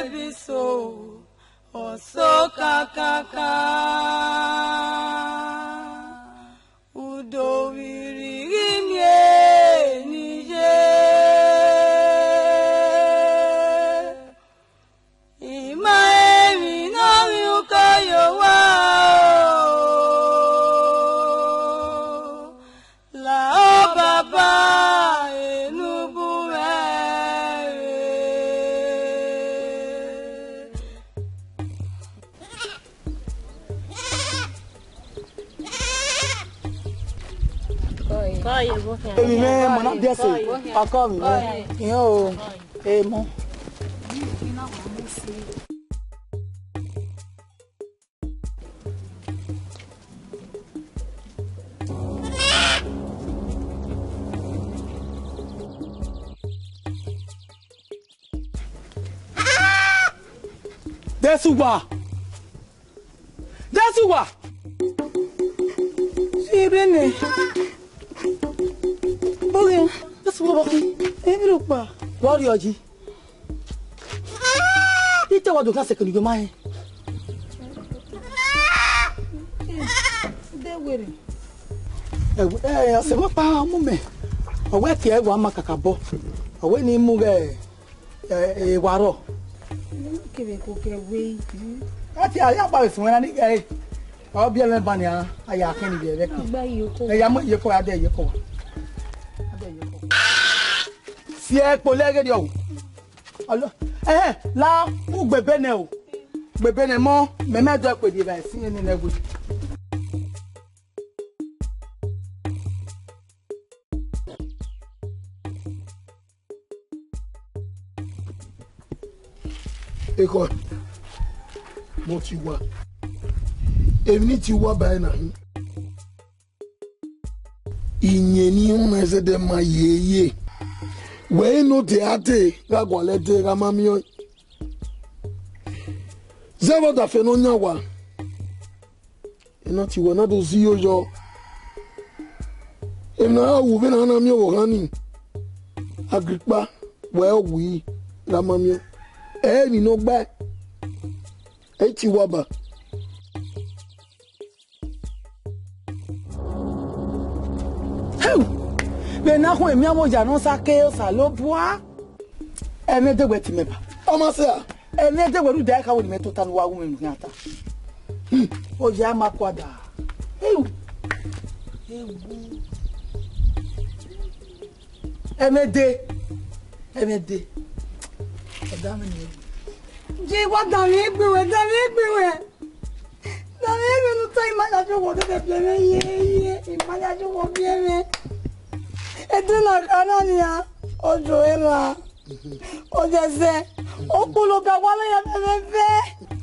Ebiso, ọso kakaka, udo vbe irri ghi miẹn ne I ye. I ma emwi ne ọ ghi uko ye owa o, la ọ baba enu bu mwẹ re. Emwi mwẹ, ma na biẹ ẹse, ọkọ mwẹ, irẹn o, emọ. Desuwa! Desuwa! Sirene. Boghe, Desuwa, boghe. Emwi rhọkpa. Wa rhie ọyi. Ite wa do khian sẹkẹn ne u ma rẹn. De were. Ẹ, ẹ, ọse mwẹ ọkpa mu mẹ. Ọ wẹ ke ẹ wa ma kakabọ. Ọ wẹ ne I mu ghẹ, ẹ, ẹ, wa rrọọ. Kevbe ko kẹ wẹ. A ti a ya gba vbe suẹn na ni ghẹ. Ọ biẹ mwẹ ban nian, a ya khin ni vbe ẹvbo ẹki. Agba iyeke. Ẹ ya mu iyeke, a dẹ iyeke. A dẹ iyeke. Si ẹkpo lẹghe diọ. Ọlọ, ẹhẹn, la, u gbe ebe nẹ o. Gbe ebe nẹ mọ, mẹ mẹ dọ ẹkpo rhie evbare sin ẹnẹ nẹ we. Ekhọe, mo ti wa. Emwi ne I ti wa ba ẹre na hin. Iyẹn ne I họn na zẹdẹ ma ye ye. Wẹ i nọ de a dee gha gualọ ẹdẹ gha ma miẹn ọẹn. Zẹ vbe ọdafẹn ne ọ yan owa. Ena ti wẹ na do zẹ iyo yọ. Emwi ne a ru vbene a na miẹn ọvbokhan nii, Agrikpa, wẹ ọ wi gha ma miẹn. Ẹ i emwi ne ọ gbae, ẹ i tie uwa ba. Heu! Vbe na khuẹn emianmwẹ oya ne ọ sa ke Osanobua. Ẹmwẹ de wẹ te imẹ ba. Ọ ma sẹ a? Ẹmwẹ de wẹ rhunmwuda ẹka wẹ ne imẹ tota ne uwa ru mwẹ unu khian ta. Oya ma kua da. Ewu. Ewu. Ẹmwẹ de. Ẹmwẹ de. Ẹdamwẹ ni. Je wa danmwẹ egbe wẹ, danmwẹ egbe wẹ. Danmwẹ egbe ne u ta, I ma ya je wọ dede biẹ mwẹ ye, ye, I ma ya je wọ biẹ mwẹ. Ẹdẹ na kha na nian, ojo erha. Ọ zẹzẹ, okpolo ga wa lọ ya mẹ vẹ vẹ.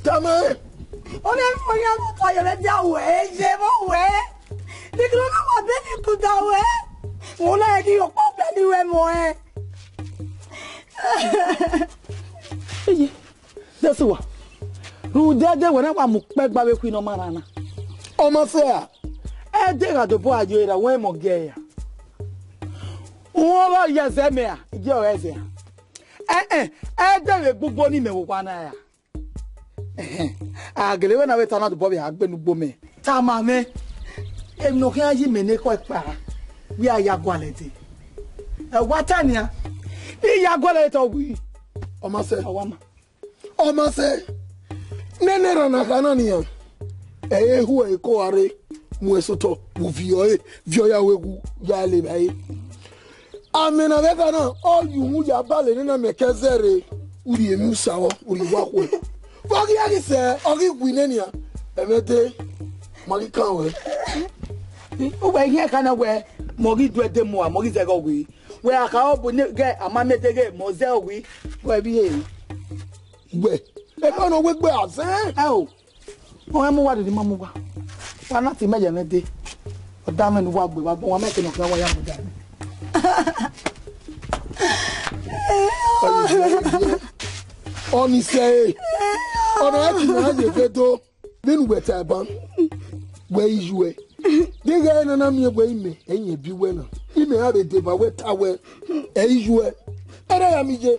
Tama. Ọ mẹ fo ya lọ ka yọ vbe dia wẹ, ye vọ wẹ. Ni kilo na wa be ni kuda wẹ. Mo na ki yo kpo be ni wẹ mo ẹ. Eye, Desuwa. Rhunmwuda ẹdẹ wẹ na wa mu ukpẹ gba vbe khuinnọ ma rran na. Ọ ma sẹ a? Ẹdẹ gha dobọ a yo ra wẹ mọ giẹ ya. Uhunmwu ọghe ọ ya zẹ mẹ ra, iye ọre zẹ ra. Ẹn, ẹn, ẹdẹ vbe gbugbo ni mẹ vbe owa na ra. Ẹhẹn, a gele wẹ na vbe ta na dobọ vbe a gbe ne ugbo mẹ. Tama mwẹ, emwi ne ọ khian yi mẹ ne ekhọe kpa, wẹ a ya gualọ ẹdẹ. Ẹ wa ta nian, ne I ya gualọ ẹdẹ ọ wi. Ọ ma sẹ. Ọ wa ma. Ọ ma sẹ, nene erhan na kha na nian, ẹ i re ehu ẹre ko gha rre, mu ẹsotọ, vbe u viọ ẹre, viọ ya ru egwu, ya le evbare. Amẹ na vbe kha na, ọ ye uhunmwu ya bale nena mẹ kẹ zẹ rre, u rhie emwi usa vbọ, u rhie uwa khuẹ. Vbe ọ ghi a ghi sẹ, ọ ghi wi nẹ nian, ẹmwẹ de, ma ghi kan ruẹ. Uwẹ i khian kha na wẹ, mẹ ọ ghi du ẹdẹ mu a, mẹ ọ ghi zẹ ẹghẹ ọ wi. Wẹ a kha ọ bu ne ghẹ a ma miẹn ẹdẹ ghẹ mẹ ọ zẹ ọ wi. Wẹ vbe ihe. Wẹ, ẹmwẹ ne ọ wegbe a zẹ. Ẹ o, ọ rẹn mu uwa rhirhi ma mu uwa. Wa na te imẹ ye ẹmwẹ de. Ọ da mwẹ ne uwa gbe vbe agbọn, wa ma ke ne ọ khian wa ya mu da mwẹ. Ọni sẹ e, ọna ẹki na ye ve do. Vbene uwẹ ta ban, wẹ i yuẹ. Deghẹ ẹ na na miẹn wẹ imẹ, ẹ i yẹn bi uwẹ na. Imẹ gha vbe deba wẹ ta wẹ, ẹ i yuẹ. Ẹ na ya mi ye.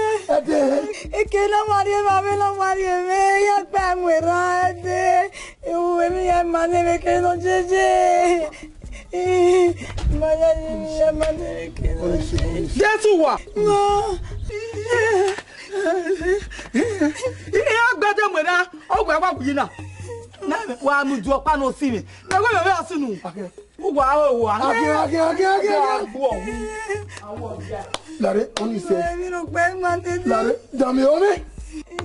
Ẹdẹ. Eke ne ọ ma rhie mwẹ, avbe ne ọ ma rhie mwẹ, iran gba mu erhan ẹdẹ. Ewu, emwi ya ma ne vbe eke nọ jeje. Ma ya ye emwi ya ma ne vbe eke nọ jeje. Jesu wa. Iran gbẹdẹ mu erhan, ọ wẹ wa wi na. Na wa mu du ọkpa ne osinmwi. Na wẹ vbe ọ sunu. Uwa o wa. Ake, ake, ake, ake, ake. Lare, ọni sẹ. Lare, damiọ mwẹ.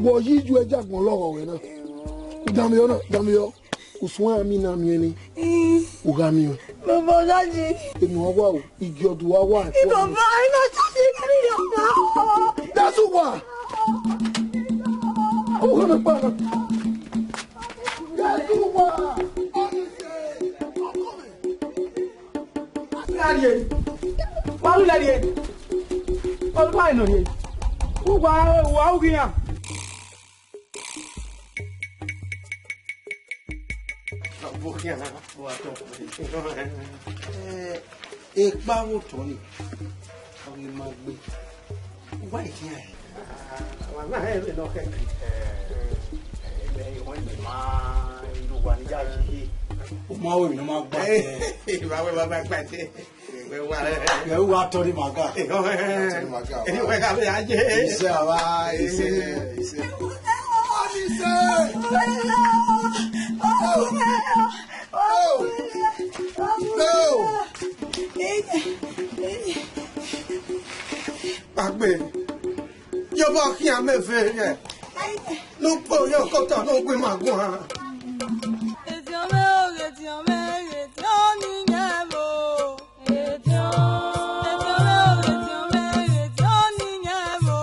Wẹ yi ju ẹja gbọn lọghọ wẹ na. Damiọ na, damiọ. Usun ami na miẹn ni. U gha miẹn. Baba Ọjaji. Enu wa wa o, igi ọdu wa wa. Baba, ina Ọjaji, ina ni ya wa. That's what. Ọmọ mi pa na. That's what. Ọmọ mi. Lariẹ. Wa ru lariẹ. Wa ru lariẹ. Uwa, uwa, uwa. Eh, ekpa vbe otọ ni, ọ ghi ma gbe. Uwa i khian. Wa na hẹ vbe nọ khẹke. Eh, eh, eh, ma, iruwa ni ya yi. O ma wẹ emwi ne ọ ma gba tẹ. Wa wẹ, wa ma gba tẹ. Wẹ wa rẹ. Wẹ wa tọ ni ma ga. Tọ ni ma ga. Wẹ ga vbe a ye. Isẹ ava, isẹ, isẹ. Isẹ. Oh! Oh! Kpagbe, yọba khian mẹ ve rẹ. Ne u kpo ye ọkọta ne u gu ima guan. Ediọn mwẹ o, ediọn mwẹ, ediọn ni yan ẹvbo. Ediọn, ediọn mwẹ o, ediọn mwẹ, ediọn ni yan ẹvbo.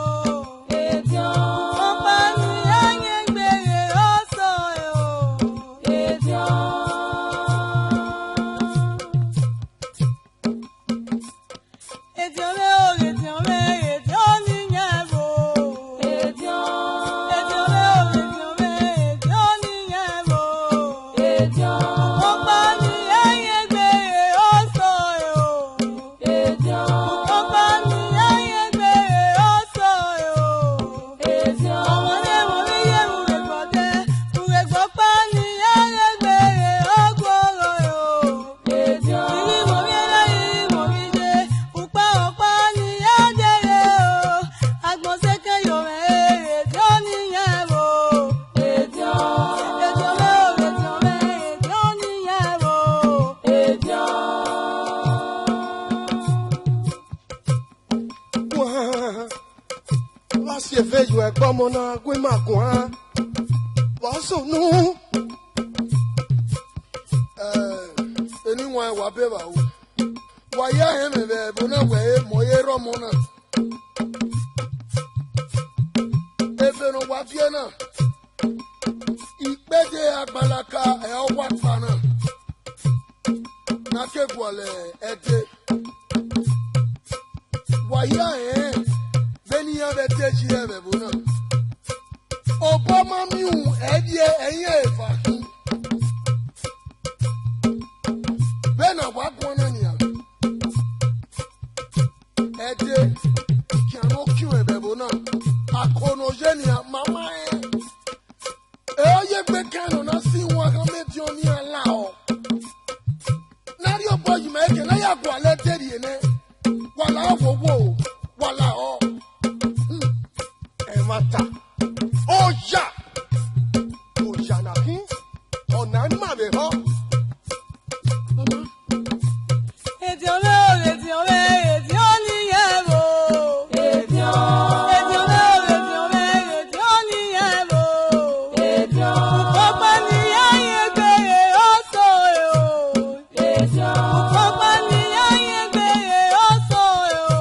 A si eve ye ẹgbẹe ọmọ na gu ima guan. Wa sunu. Eh, eni wan wa be vba ru. Wa ya hẹ mwẹ vbe ẹvbo na wẹ e mọ ye rre ọmọ na. Ebe ne ọ wa viẹ na, ikpẹdẹ agbalaka ẹ ọ wa kpa na, ne a ke gualọ ẹdẹ. Wa hia rẹn vbene iran vbe te yi rẹ vbe ẹvbo na. Obọ ma miẹn uhunmwu ẹvbiẹ ẹre iran eva khin. Vbene a wa guan na nian, ẹdẹ, khian ne ọ khian vbe ẹvbo na, ako ne ọ ye nian, ma ma rẹn. Ẹ ọ ye egbe kan ne ọ na si wan khan mẹ ediọn ne iran lahọ. Ne a rhie obọ yi ima eke ne a ya gualọ ẹdẹ rhie nẹ. Wa lahọ vbe owo, wa lahọ. Hmm. Ẹmwata. Oya! Oya na khin, ọ na ima vbe họ. Ediọn mwẹ o, ediọn mwẹ, ediọn ni yẹ vbo. Ediọn. Ediọn mwẹ o, ediọn mwẹ, ediọn ni yẹ vbo. Ediọn. Ukpọkpa ni ya yẹn gbe ye oso e o. Ediọn. Ukpọkpa ni ya yẹn gbe ye oso e o.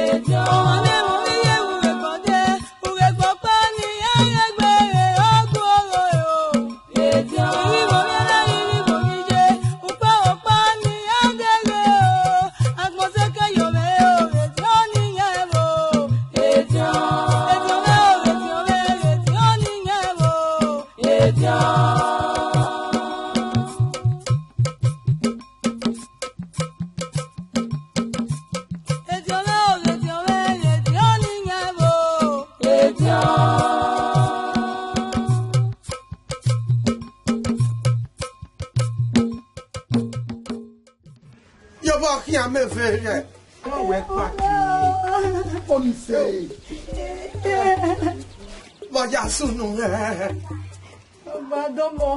Ediọn. Ọmwa ne ẹmwẹ ovbi ye vbe ughe kọdẹ, ughe kpọkpa ni ya yẹn gbe ye ọgua oro e o. Ediọn. Ivbi vbe ovbi ẹre, ivbi vbe ovbi iye, ukpẹ vbe ọkpa ni ya gele o. Agbọn sẹ ke ye mwẹ o, ediọn ni yẹn vbo. Ediọn. Ediọn mwẹ o, ediọn mwẹ, ediọn ni yẹn vbo. Ediọn. Ediọn mwẹ o, ediọn mwẹ, ediọn ni yẹn vbo. Ediọn. Yọbọ khian mẹ vbe rẹ. Ọ wẹ kpaki. Police. Vbe ọ ya sunu rẹ. Ọba dọbọ,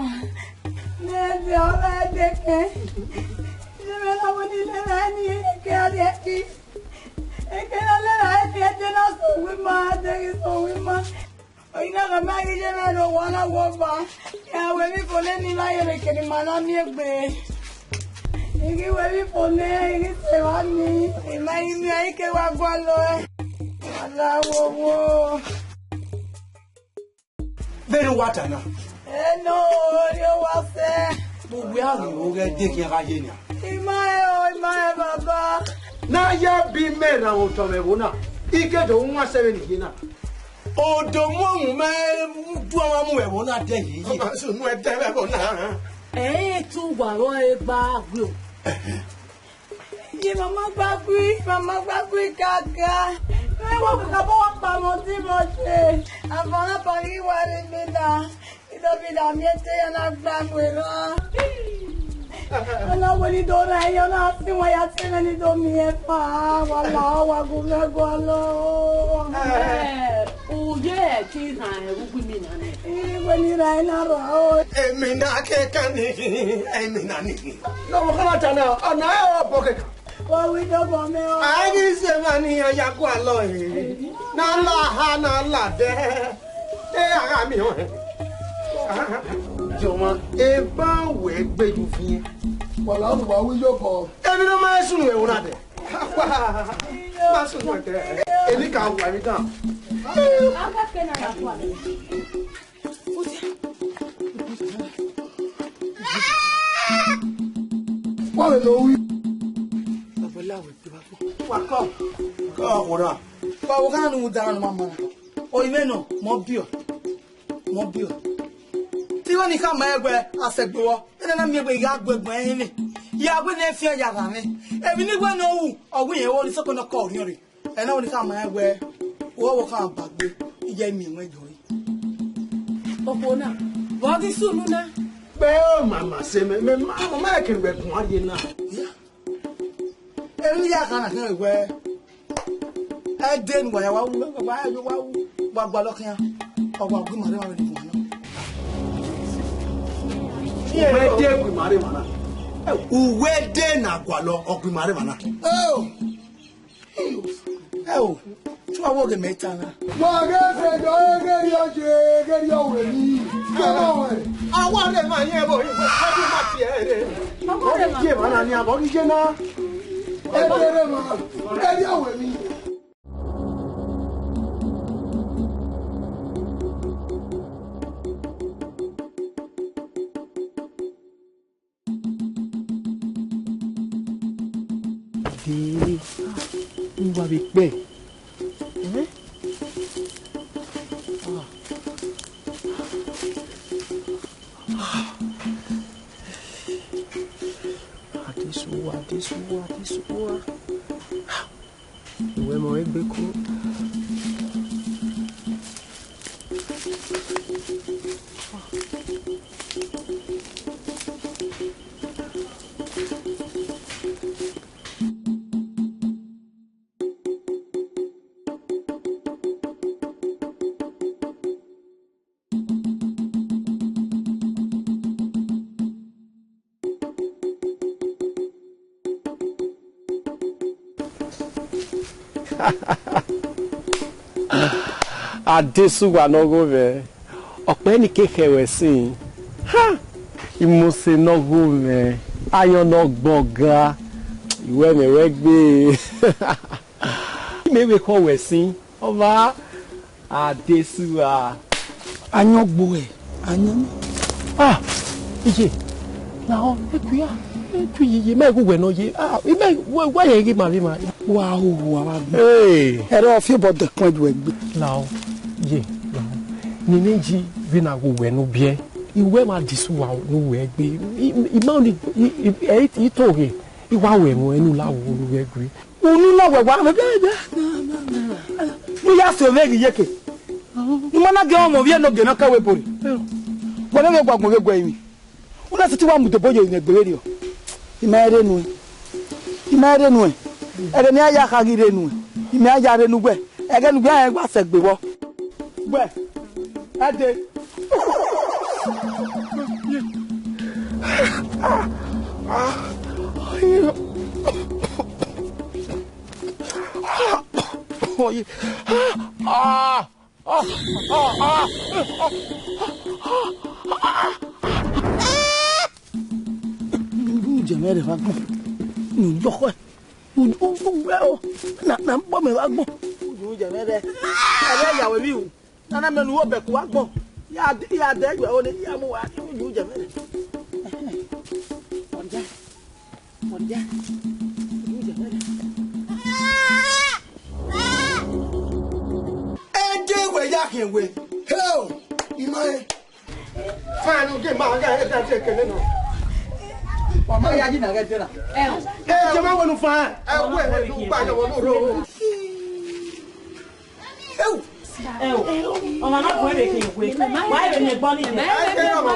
ne ẹdẹ ọmwa ẹdẹ kẹ, ne mẹ na wẹ ne I lele ẹre ni, eke a rhie ẹki, eke na lele ẹre ni, ẹdẹ na sẹ owa ima, ẹdẹ ghi sẹ owa ima. Oyi na gha ma ghi ye na rre owa na wẹ ọba, ya wẹ vbe fo nẹ ne I vba ye vbe kene ima na miẹn egbe. I ghi wẹ vbe fo nẹ, I ghi sẹ evba ni, ima ghi miẹn, I ke wa gualọ ẹe. Wa la wowo. Vbene uwa ta na? Eno, orhiọn wa sẹ. Vbe uwẹ a ghi ro ghẹ de khian gha ye nian? I ma rẹn o, I ma rẹn baba. Ne a ya bi mẹ rhan otọ mwẹ ẹvbo na, I ke do wan sẹ vbene I ye na. Odo mu ọmwa mẹ du ọmwa mu vbe ẹvbo na dẹ ye ye. Ọ ma sunu ẹdẹ vbe ẹvbo na. Ẹ i re te uwa rọ re gba gbe o. Ye mama gba gui, mama gba gui kaka. Ẹ wọ kaka bọ wa kpa mọ ti mọ se. Avara pari wa re mi da. Ido bi da mi ete ya na gba mu ra. Ọna wẹ ni do ra yo na si wa ya se ni do mi e pa. Wa la wa gu me gualọ. Ẹ, u ye ẹki na ẹrugbe mi na nẹ. Iwe ni ra na rọ. Emi na ke kan ni, emi na ni. Nọ, mo kama ta na, ọna ẹ ọ bọ kẹkan. Wa wi dọbọ mẹ o. A ghi sẹ emwa ni iran ya gualọ ẹre. Na la ha, na la dẹ. E a gha miẹn ọnrẹn. Jọmwa, eba wẹ gbe yu viẹn. Wala, wa wi yobọ. Emwi ne ọ ma sunu ẹre na dẹ. Ma sunu ẹre. Eni ka wa emwi dan. Wa vbe ne owi. Wa kọ, kọ ọkhọ na. Wa wo khana ne u mu da na ne ma ma na. O ivẹ nọ, mọ biọ. Mọ biọ. Te iwẹ ni khama ẹn wẹ a sẹ gbe vbọ. Ena na miẹn wẹ I gha gu ẹgbẹn ẹrinmwi. Ya wẹ ne ẹ fian ya gha mwẹ. Emwi ne I wẹ ne ọ ru, ọ wẹ irẹn ru, ọ ni sokpan ne ọ kọ orhiọn rre. Ẹ na wẹ ne I khama ẹn wẹ, u ọ vbe khama ba gbe, I ya miẹn wẹ yọ re. Okhuo na, vbe ọ ghi sunu na? Kpẹ ọ ma ma sẹ mẹ, mẹ ma, ọ ma ke wẹ guan rrie na. Ya. Emwi ya khan na khian wẹ, ẹdẹ ne uwa ya wa wu, wa ya wa wu, wa gualọ khian, ọ wa gu ima rre emwa vbe ne guan na. Uwẹ de gu ima rre emwa na. Uwẹ de na gualọ, ọ gu ima rre emwa na. Oh! Ẹ o, Te uwa wo ghe mẹ ta na. Wa ghe fẹdọ, ghe rriọ ye, ghe rriọ wẹ ni. Kẹ ma wẹ. Awa rẹ ma yẹn vbo, a ghi ma tie ẹre. Ọ ghi ye emwa na nian, ọ ghi ye na. Ẹ ghe rre ma, ghe rriọ wẹ ni. Dee, uwa vbe kpẹ. Eh? Ah. Ah. Adesuwa, Adesuwa, Adesuwa. Uwẹ mẹ ọre gbe ku. Adesuwa ne ọghomwẹ, ọkpẹ ni ke khẹ wẹ sin. Ha! Imose ne ọghomwẹ, ayọn ne ọ gbọn ga, iwẹ mẹ wẹ gbe. Mẹ vbe khọ wẹ sin, ọmwa. Adesuwa. Ayọn gbo ẹ, ayọn. Ah, iye. Na ọ, eku ya. Eku iye, ma gu wẹ nọ ye. Ah, imẹ wa ye ghi ma vbe ma. Wa hoho avbe agbọn. Hey. Ẹre ọ fi obọ dẹkun ẹdẹ egbe. Na ọ, ye, na ọ. Nene ji vbe na gu wẹ ne u biẹ. Iwẹ ma Adesuwa ne u wẹ gbe. I, i, ima ni, i, i, i, i to ghe. I wa wẹ mu ẹnu la wo ne u wẹ gbe. Unu na wẹ wa. Ne u ya sẹ ovbi iyeke. Ne u ma na gie ọmọ ovbi ẹnọgie ne ọ ka ẹvbo ebo rre. Wẹ ne vbe gua agbọn vbe gu ẹrinmwi. U na sẹtin wa mu idobo ye emwi egbe vberriọ. I ma rre nuẹn. I ma rre nuẹn. Ẹghẹ ne I ya kha ghi rre nuẹn. I ma ya rre ne uwẹ. Ẹghẹ ne uwẹ rẹn wa sẹ egbe vbọ. Wẹ, a dee. Ujẹmẹ rẹ vbe agbọn. Unu yọ khẹ. Uwẹ o, na, na bọ mẹ vbe agbọn. Ujẹmẹ rẹ. Ẹrẹ ya wẹ vbe iru. Nana mẹ ne u obẹ ku agbọn. Ya, ya dẹ yu ẹvbo ne ya mu wa, ujẹmẹ rẹ. Ọdia, ọdia, ujẹmẹ rẹ. Ede wẹ ya khian wẹ. Hell, I ma rẹn. Fine, okay, ma, okay, okay, okay, okay, no. Wa ma ya ji na ghe dera. Ẹ o. Ẹ o. Ṣé máa wọnú fa? Ẹ o, ẹ o, ẹ o, ẹ o, ẹ o. Ẹ o. Ọmọ náà kò lè kí n wé. Wà á lè ní ẹ̀gbọ́n níjẹ. Ẹ jẹ́ ọmọ.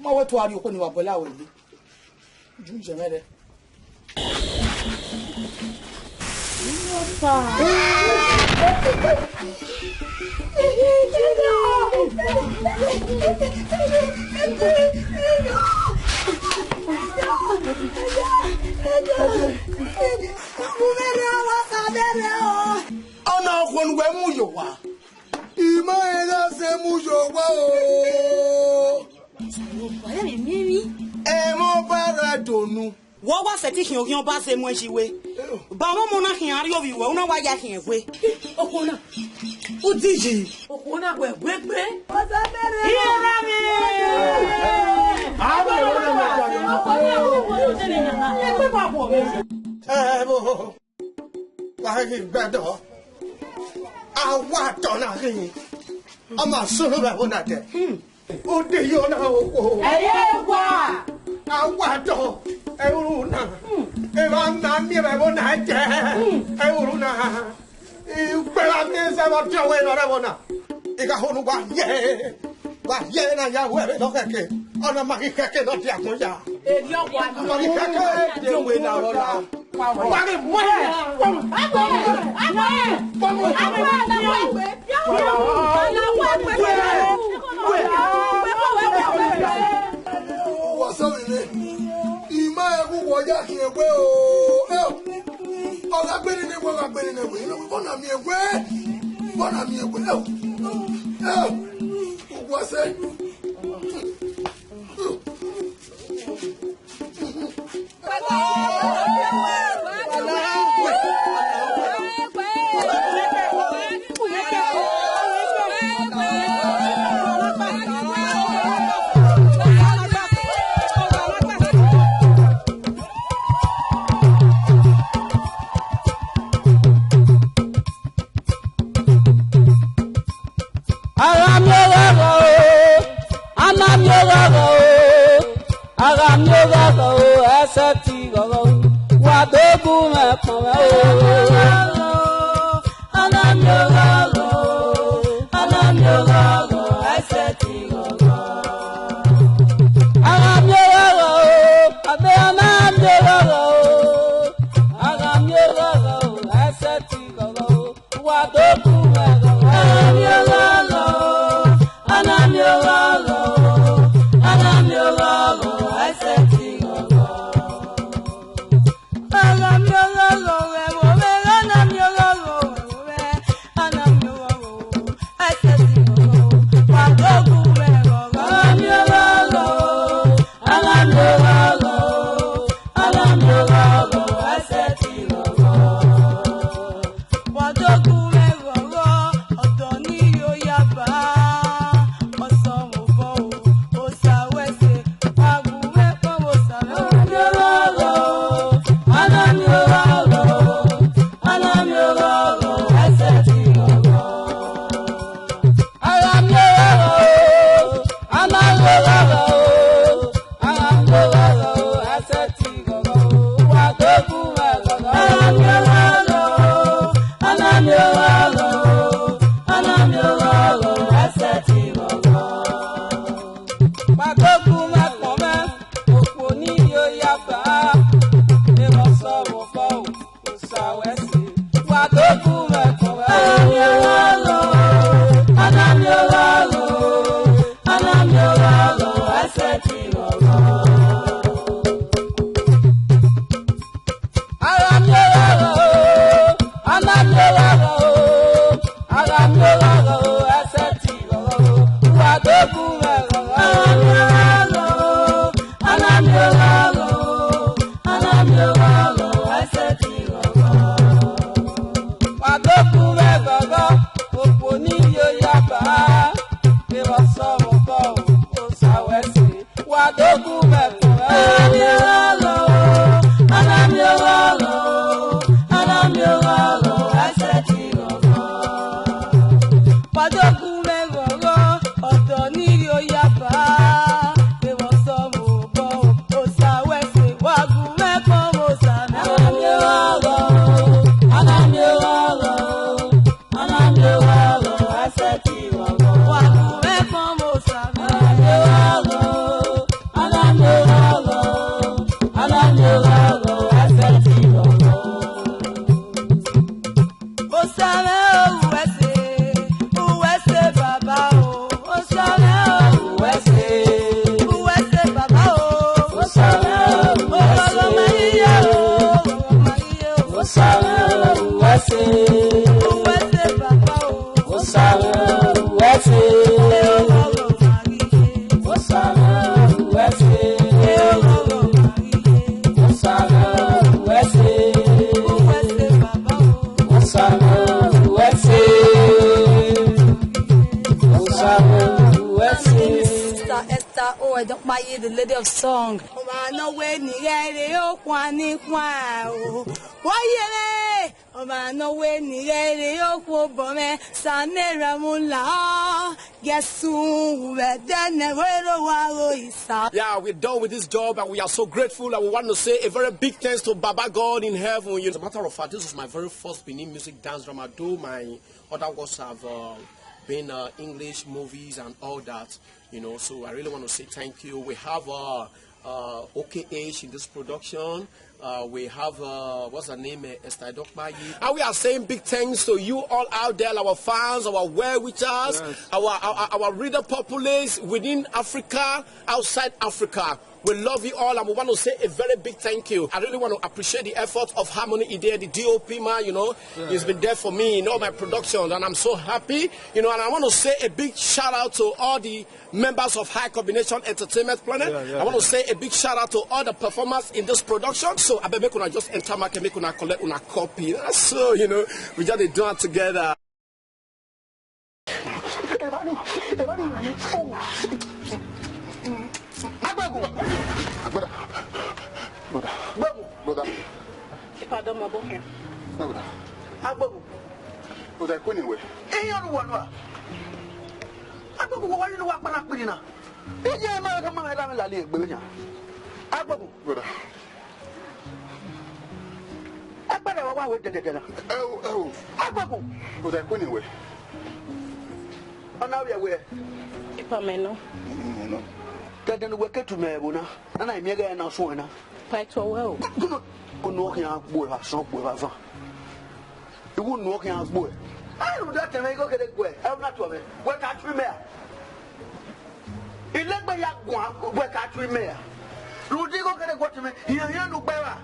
Ma wẹ tuari okhuo ni wa bọlẹ aro yi. Ju jẹ mẹ rẹ. Ọna okhuo ne uwẹ mu ye owa. I ma rẹn gha sẹ mu ye owa o. Ẹmwẹ ọba ra donu. Wẹ wa sẹtin khian oghian ọba zẹ muẹn yi wẹ. Ba mwẹ ọmọ na khian arriọ ovbi wẹ, u na wa ya khian wẹ. Okhuo na, u di yi. Okhuo na wẹ wẹ gbe. Iye na mi. Ẹ bo. Wa ghi gbẹdọ, a wa tọ na ghi, ọ ma sunu vbe ẹvbo na dẹ. Ode yo na okhuo. Ẹyẹ wa. A wa tọ, ẹruru na. Eva na miẹn vbe ẹvbo na dẹ, ẹruru na. Ikpẹra miẹn zẹ vbe ọdiọn wẹ nọ rẹ ẹvbo na. I gha honu wa ye, wa ye na ya wẹ vbe nọ khẹke. Ọna ma ghi khẹke nọ dia agbọn ya. Erriọ wa. Ma ghi khẹke dia wẹ na rọ na. Wa ghi mu ẹre. Wa sẹ vbe ne, I ma ẹvbo Wọ ya khian ẹwe o. Ẹ o. Ọ gha gbe nene ẹwe, ọ gha gbe nene ẹwe. Ọ na miẹn ẹwe. Ọ na miẹn ẹwe. Ẹ o. Ẹ o. Ugbua sẹ. A gha miẹn ọghọghọ o, a na miẹn ọghọghọ o, a gha miẹn ọghọghọ o, ẹsẹtin ghọghọ o, wa do gu mwẹ kpọnmwẹ o. A na miẹn ọghọghọ o, a na miẹn ọghọghọ, ẹsẹtin ghọghọ. A gha miẹn ọghọghọ o, a de a na miẹn ọghọghọ o, a gha miẹn ọghọghọ o, ẹsẹtin ghọghọ o. Wa do gu mwẹ ghọghọ. A na miẹn ọghọghọ, a na miẹn ọghọghọ, a na miẹn ọghọghọ, ẹsẹtin ghọghọ. A gha miẹn ọghọghọ vbe ẹvbo mwẹ, a na miẹn ọghọghọ vbe ẹvbo mwẹ, a na miẹn ọghọghọ, ẹsẹtin ghọghọ. Wa do gu mwẹ ghọghọ. A na miẹn ọghọghọ, a na miẹn ọghọghọ, a na miẹn ọghọghọ, ẹsẹtin ghọghọ. Wa do gu mwẹ ghọghọ, ọdọ ni yo ya ba, ọsọmọ obọ o, osa wẹ ẹse, wa gu mwẹ kpọnmwẹ osa mwẹ. A na miẹn ọghọghọ, a na miẹn ọghọghọ, a na miẹn ọghọghọ, ẹsẹtin ghọghọ. A gha miẹn ọghọghọ o, a na miẹn ọghọghọ o, a na miẹn ọghọghọ o, ẹsẹtin ghọghọ o, wa do gu mwẹ ghọghọ. A na miẹn ọghọghọ o, a na miẹn ọghọghọ o, a na miẹn ọghọghọ o, ẹsẹtin ghọghọ. Wa do gu mwẹ kpọnmwẹ, okhuo ni yo ya ba, emwa ọsọmọ obọ o. Osa wẹ ẹse, wa do gu mwẹ kpọnmwẹ. A na miẹn ọghọghọ, a na miẹn ọghọghọ, a na miẹn ọghọghọ, ẹsẹtin ghọghọ. A gha miẹn ọghọghọ, a na miẹn ọghọghọ, a gha miẹn ọghọghọ, ẹsẹtin ghọghọ, wa do gu mwẹ ghọghọ. A na miẹn ọghọghọ, a na miẹn ọghọghọ, a na miẹn ọghọghọ, ẹsẹtin ghọghọ. Wa do gu mwẹ ghọghọ, okhuo ni yo ya ba, emwa ọsọmọ obọ o, osa wẹ ẹse, wa do gu mwẹ kpọnmwẹ. A na miẹn ọghọghọ, a na miẹn ọghọghọ, a na miẹn ọghọghọ, ẹsẹtin ghọghọ. Wa do gu mwẹ ghọghọ, ọdọ ni rhie oya ba, emwa ọsọmọ obọ o, osa wẹ ẹse, wa gu mwẹ kpọnmwẹ osa mwẹ. A na miẹn ọghọghọ, a na miẹn ọghọghọ, a na miẹn ọghọghọ, ẹsẹtin ghọghọ. Wa gu mwẹ kpọnmwẹ osa mwẹ. A na miẹn ọghọghọ, a na miẹn ọghọghọ, a na miẹn ọghọghọ, ẹsẹtin ghọghọ. Osa mwẹ o, uwẹ ẹse, uwẹ ẹse baba o. Osa mwẹ o, uwẹ ẹse, uwẹ ẹse baba o. Osa mwẹ o, uwẹ ẹse, oghọghọ ma ghi ye o, oghọghọ ma ghi ye o. Osa mwẹ o, uwẹ ẹse, uwẹ ẹse baba o. Osa mwẹ o, uwẹ ẹse, oghọghọ ma ghi ye. Osa mwẹ o, uwẹ ẹse, oghọghọ ma ghi ye. Osa mwẹ o, uwẹ ẹse, uwẹ ẹse baba o. Osa mwẹ o, uwẹ ẹse, oghọghọ ma ghi ye. Osa mwẹ o, uwẹ ẹse. Sister Esther O. Edokpaye, the lady of song. Ọmwa ne ọ wẹ ne I ghẹ rre okhuan ni khuan o. Wọ ye mwẹ, ọmwa ne ọ wẹ ne I ghẹ rre okhuo obọ mwẹ, Sammy Ramula, guess who, vbe ẹdẹ ne ẹvbo erha owa gho isa. Yeah, we're done with this job and we are so grateful and we want to say a very big thanks to Baba God in heaven. You know, as a matter of fact, this was my very first Benin music dance drama, though my other works have uh, been uh, English movies and all that. You know, so I really want to say thank you. We have uh, uh, O K H in this production. Uh, we have, uh, what's her name, uh, Esther Edokpaye. And we are saying big thanks to you all out there, our fans, our well-wishers, yes, our, our, our reader populace within Africa, outside Africa. We love you all, and we want to say a very big thank you. I really want to appreciate the efforts of Harmony Ide, the D O P man, you know. He's been there for me in all my productions, and I'm so happy, you know, and I want to say a big shout out to all the members of High Combination Entertainment Planet. Yeah, yeah, I want to say a big shout out to all the performers in this production. So I beg, make una just enter market, make una collect una copy. So, you know, we just dey do it together. Agbegu. Brother. Brother. Brother. Ipa dọmọ bọ kẹ. Brother. Agbegu. Brother, kweni wẹ. Iye ọnu wọnu a. Agbegu, wọ wa yi ne wa kpana kpiri na. Iye ma ka ma ra me lali egbe nya. Agbegu. Brother. Ẹkpẹdẹ wa wa wẹ dẹdẹdẹ na. Ẹ o, ẹ o. Agbegu. Brother, kweni wẹ. Ọ na vbiẹ wẹ. Ipa mẹ nọ. Mẹ nọ. Dẹdẹ ne uwẹ ke tu mẹ ẹvbo na, na na miẹn ghẹ na suẹn na. Pa ẹtuọ wẹ o. Kunu, kunu ọ khian gbe eva sọn, gbe eva van. Iwu nu ọ khian gbe. Ai, rhunmwuda tẹmwẹ igho kede gbe, ẹ na tuọ mẹ. Wẹ ka tu mẹ a? Ilegbe ya guan, wẹ ka tu mẹ a? Rhunmwuda igho kede gbe ọtẹn mẹ, hiẹn hiẹn nu gbe evba.